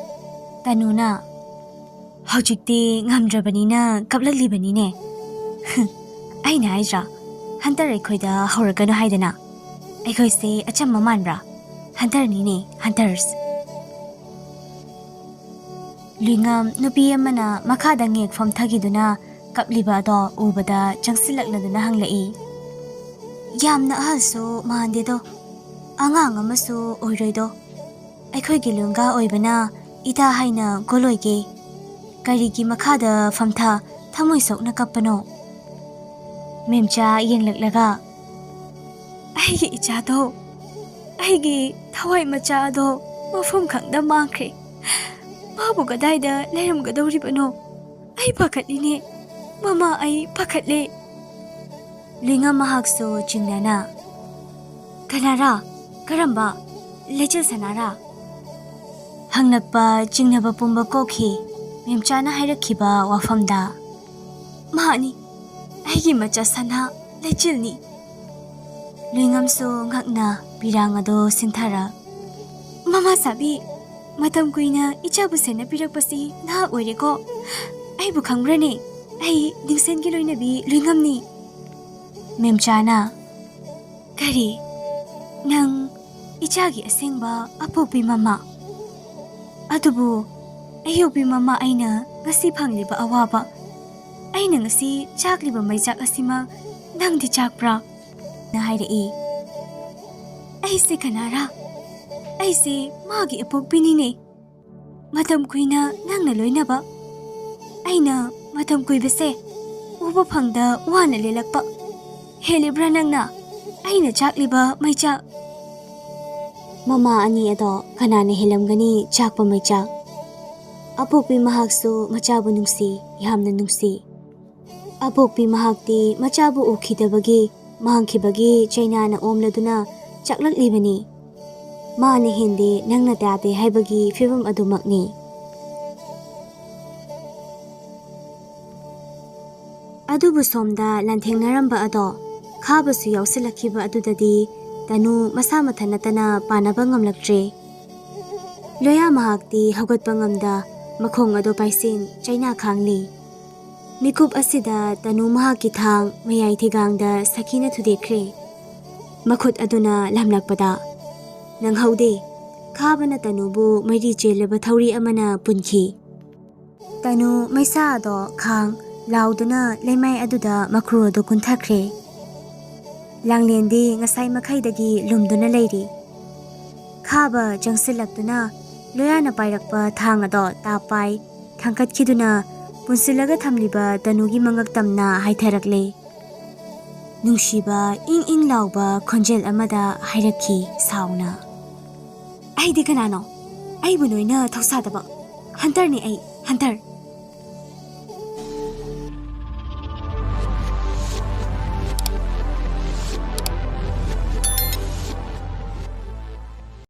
ꯇꯅꯨꯅ, "ꯍꯧꯖꯤꯛꯇꯤ ꯉꯝꯗ꯭ꯔꯕꯅꯤꯅ ꯀꯞꯂꯛꯂꯤꯕꯅꯤꯅꯦ꯫ ꯑꯩꯅ ꯍꯥꯏꯗ꯭ꯔꯥ, ꯍꯟꯇꯔ ꯑꯩꯈꯣꯏꯗ ꯍꯧꯔꯛꯀꯅꯨ ꯍꯥꯏꯗꯅ꯫ ꯑꯩꯈꯣꯏꯁꯦ ꯑꯆꯝꯕ ꯃꯥꯟꯕ꯭ꯔꯥ? ꯍꯟꯇꯔꯅꯤꯅꯦ, ꯍꯟꯇꯔꯁ꯫" ꯂꯨꯏꯉꯝ ꯅꯨꯄꯤ ꯑꯃꯅ ꯃꯈꯥꯗ ꯉꯦꯛ ꯐꯝꯊꯈꯤꯗꯨꯅ ꯀꯞꯂꯤꯕ ꯑꯗꯣ ꯎꯕꯗ ꯆꯪꯁꯤꯜꯂꯛꯂꯗꯨꯅ ꯍꯪꯂꯛꯏ, "ꯌꯥꯝꯅ ꯑꯍꯜꯁꯨ ꯃꯥꯟꯗꯦꯗꯣ, ꯑꯉꯥꯡ ꯑꯃꯁꯨ ꯑꯣꯏꯔꯣꯏꯗꯣ꯫ ꯑꯩꯈꯣꯏꯒꯤ ꯂꯣꯟꯒꯥ ꯑꯣꯏꯕꯅ ꯏꯇꯥ ꯍꯥꯏꯅ ꯒꯣꯂꯣꯏꯒꯦ꯫ ꯀꯔꯤꯒꯤ ꯃꯈꯥꯗ ꯐꯝꯊ ꯊꯃꯣꯏ ꯁꯣꯛꯅ ꯀꯞꯄꯅꯣ?" ꯃꯦꯝꯆꯥ ꯌꯦꯡꯂꯛꯂꯒ, "ꯑꯩꯒꯤ ꯏꯆꯥꯗꯣ, ꯑꯩꯒꯤ ꯊꯋꯥꯏ ꯃꯆꯥ ꯑꯗꯣ ꯃꯐꯝ ꯈꯪꯗ ꯃꯥꯡꯈ꯭ꯔꯦ꯫ ꯃꯥꯕꯨ ꯀꯗꯥꯏꯗ ꯂꯩꯔꯝꯒꯗꯧꯔꯤꯕꯅꯣ? ꯑꯩ ꯄꯥꯈꯠꯂꯤꯅꯦ꯫ ꯃꯃꯥ, ꯑꯩ ꯄꯥꯈꯠꯂꯦ꯫" ꯂꯤꯉꯝ ꯃꯍꯥꯛꯁꯨ ꯆꯤꯡꯅꯅ, "ꯀꯅꯥꯔꯥ? ꯀꯔꯝꯕ? ꯂꯩꯆꯤꯜ ꯁꯅꯥꯔꯥ?" ꯍꯪꯂꯛꯄ ꯆꯤꯡꯅꯕ ꯄꯨꯝꯕ ꯀꯣꯛꯈꯤ ꯃꯦꯝꯆꯥꯅ ꯍꯥꯏꯔꯛꯈꯤꯕ ꯋꯥꯐꯝꯗ꯫ "ꯃꯍꯥꯛꯅꯤ, ꯑꯩꯒꯤ ꯃꯆꯥ ꯁꯅꯥ ꯂꯩꯆꯤꯜꯅꯤ꯫" ꯂꯨꯏꯉꯝꯁꯨ ꯉꯛꯅ ꯄꯤꯔꯥꯡ ꯑꯗꯨ ꯁꯤꯟꯊꯔꯛ, "ꯃꯃꯥ ꯁꯥꯕꯤ, ꯃꯇꯝ ꯀꯨꯏꯅ ꯏꯆꯥꯕꯨ ꯁꯦꯟꯅꯕꯤꯔꯛꯄꯁꯤ ꯅꯍꯥꯛ ꯑꯣꯏꯔꯦꯀꯣ꯫ ꯑꯩꯕꯨ ꯈꯪꯕ꯭ꯔꯅꯦ? ꯑꯩ ꯗꯤꯡꯁꯟꯒꯤ ꯂꯣꯏꯅꯕꯤ ꯂꯨꯏꯉꯝꯅꯤ꯫" ꯃꯦꯝꯆꯥꯅ, "ꯀꯔꯤ? ꯅꯪ ꯏꯆꯥꯒꯤ ꯑꯁꯦꯡꯕ ꯑꯄꯣꯛꯄꯤ ꯃꯃꯥ? ꯑꯗꯨꯕꯨ ꯑꯌꯣꯛꯄꯤ ꯃꯃꯥ ꯑꯩꯅ ꯉꯁꯤ ꯐꯪꯂꯤꯕ ꯑꯋꯥꯕ, ꯑꯩꯅ ꯉꯁꯤ ꯆꯥꯛꯂꯤꯕ ꯃꯩꯆꯥꯛ ꯑꯁꯤꯃꯛ ꯅꯪꯗꯤ ꯆꯥꯛꯄ꯭ꯔꯥ?" ꯅ ꯍꯥꯏꯔꯛꯏ꯫ ꯑꯩꯁꯦ ꯀꯅꯥꯔꯥ? ꯑꯩꯁꯦ ꯃꯥꯒꯤ ꯑꯄꯣꯛꯄꯤꯅꯤꯅꯦ꯫ ꯃꯇꯝ ꯀꯨꯏꯅ ꯅꯪꯅ ꯂꯣꯏꯅꯕ꯫ ꯑꯩꯅ ꯃꯇꯝ ꯀꯨꯏꯕꯁꯦ ꯎꯕ ꯐꯪꯗ ꯋꯥꯅ ꯂꯦꯜꯂꯛꯄ꯫ ꯍꯦꯜꯂꯤꯕ꯭ꯔꯥ ꯅꯪꯅ ꯑꯩꯅ ꯆꯥꯛꯂꯤꯕ ꯃꯩꯆꯥꯛ? ꯃꯃꯥ ꯑꯅꯤ ꯑꯗꯣ ꯀꯅꯥꯅ ꯍꯦꯜꯂꯝꯒꯅꯤ ꯆꯥꯛꯄ ꯃꯩꯆꯥꯛ? ꯑꯄꯣꯛꯄꯤ ꯃꯍꯥꯛꯁꯨ ꯃꯆꯥꯕꯨ ꯅꯨꯡꯁꯤ, ꯌꯥꯝꯅ ꯅꯨꯡꯁꯤ꯫ ꯑꯄꯣꯛꯄꯤ ꯃꯍꯥꯛꯇꯤ ꯃꯆꯥꯕꯨ ꯎꯈꯤꯗꯕꯒꯤ, ꯃꯥꯡꯈꯤꯕꯒꯤ ꯆꯩꯅꯥꯅ ꯑꯣꯝꯂꯗꯨꯅ ꯆꯥꯛꯂꯛꯂꯤꯕꯅꯤ꯫ ꯃꯥꯅ ꯍꯦꯟꯗꯦ, ꯅꯪꯅ ꯇꯥꯗꯦ ꯍꯥꯏꯕꯒꯤ ꯐꯤꯕꯝ ꯑꯗꯨꯃꯛꯅꯤ꯫ ꯑꯗꯨꯕꯨ ꯁꯣꯝꯗ ꯂꯥꯟꯊꯦꯡꯅꯔꯝꯕ ꯑꯗꯣ ꯈꯥꯕꯁꯨ ꯌꯥꯎꯁꯤꯜꯂꯛꯈꯤꯕ ꯑꯗꯨꯗꯗꯤ ꯇꯅꯨ ꯃꯁꯥ ꯃꯊꯟ ꯅꯠꯇꯅ ꯄꯥꯟꯅꯕ ꯉꯝꯂꯛꯇ꯭ꯔꯦ꯫ ꯂꯣꯌꯥ ꯃꯍꯥꯛꯇꯤ ꯍꯧꯒꯠꯄ ꯉꯝꯗ ꯃꯈꯣꯡ ꯑꯗꯨ ꯄꯥꯏꯁꯤꯟ ꯆꯩꯅꯥ ꯈꯥꯡꯂꯤ꯫ ꯃꯤꯀꯨꯞ ꯑꯁꯤꯗ ꯇꯅꯨ ꯃꯍꯥꯛꯀꯤ ꯊꯥꯡ ꯃꯌꯥꯏ ꯊꯤꯒꯥꯡꯗ ꯁꯈꯤꯅ ꯊꯨꯗꯦꯛꯈ꯭ꯔꯦ꯫ ꯃꯈꯨꯠ ꯑꯗꯨꯅ ꯂꯥꯝꯂꯛꯄꯗ ꯅꯪꯍꯧꯗꯦ꯫ ꯈꯥꯕꯅ ꯇꯅꯨꯕꯨ ꯃꯩꯔꯤ ꯆꯦꯜꯂꯕ ꯊꯧꯔꯤ ꯑꯃꯅ ꯄꯨꯟꯈꯤ꯫ ꯇꯅꯨ ꯃꯩꯁꯥ ꯑꯗꯣ ꯈꯥꯡ ꯂꯥꯎꯗꯨꯅ ꯂꯩꯃꯥꯏ ꯑꯗꯨꯗ ꯃꯈ꯭ꯔꯨ ꯑꯗꯨ ꯀꯨꯟꯊꯈ꯭ꯔꯦ꯫ ꯂꯥꯡꯂꯦꯟꯗꯤ ꯉꯁꯥꯏ ꯃꯈꯩꯗꯒꯤ ꯂꯨꯝꯗꯨꯅ ꯂꯩꯔꯤ꯫ ꯈꯥꯕ ꯆꯪꯁꯤꯜꯂꯛꯇꯨꯅ ꯂꯣꯌꯥꯅ ꯄꯥꯏꯔꯛꯄ ꯊꯥꯡ ꯑꯗꯣ ꯇꯥꯞ ꯄꯥꯏ ꯊꯥꯡꯀꯠꯈꯤꯗꯨꯅ ꯄꯨꯟꯁꯤꯜꯂꯒ ꯊꯝꯂꯤꯕ ꯇꯅꯨꯒꯤ ꯃꯉꯛ ꯇꯝꯅ ꯍꯥꯏꯊꯔꯛꯂꯦ꯫ ꯅꯨꯡꯁꯤꯕ ꯏꯪ ꯏꯪ ꯂꯥꯎꯕ ꯈꯣꯟꯖꯦꯜ ꯑꯃꯗ ꯍꯥꯏꯔꯛꯈꯤ ꯁꯥꯎꯅ, "ꯑꯩꯗꯤ ꯀꯅꯥꯅꯣ? ꯑꯩꯕꯨ ꯅꯣꯏꯅ ꯊꯧꯁꯥꯗꯕ꯫ ꯍꯟꯇꯔꯅꯤ ꯑꯩ, ꯍꯟꯇꯔ!"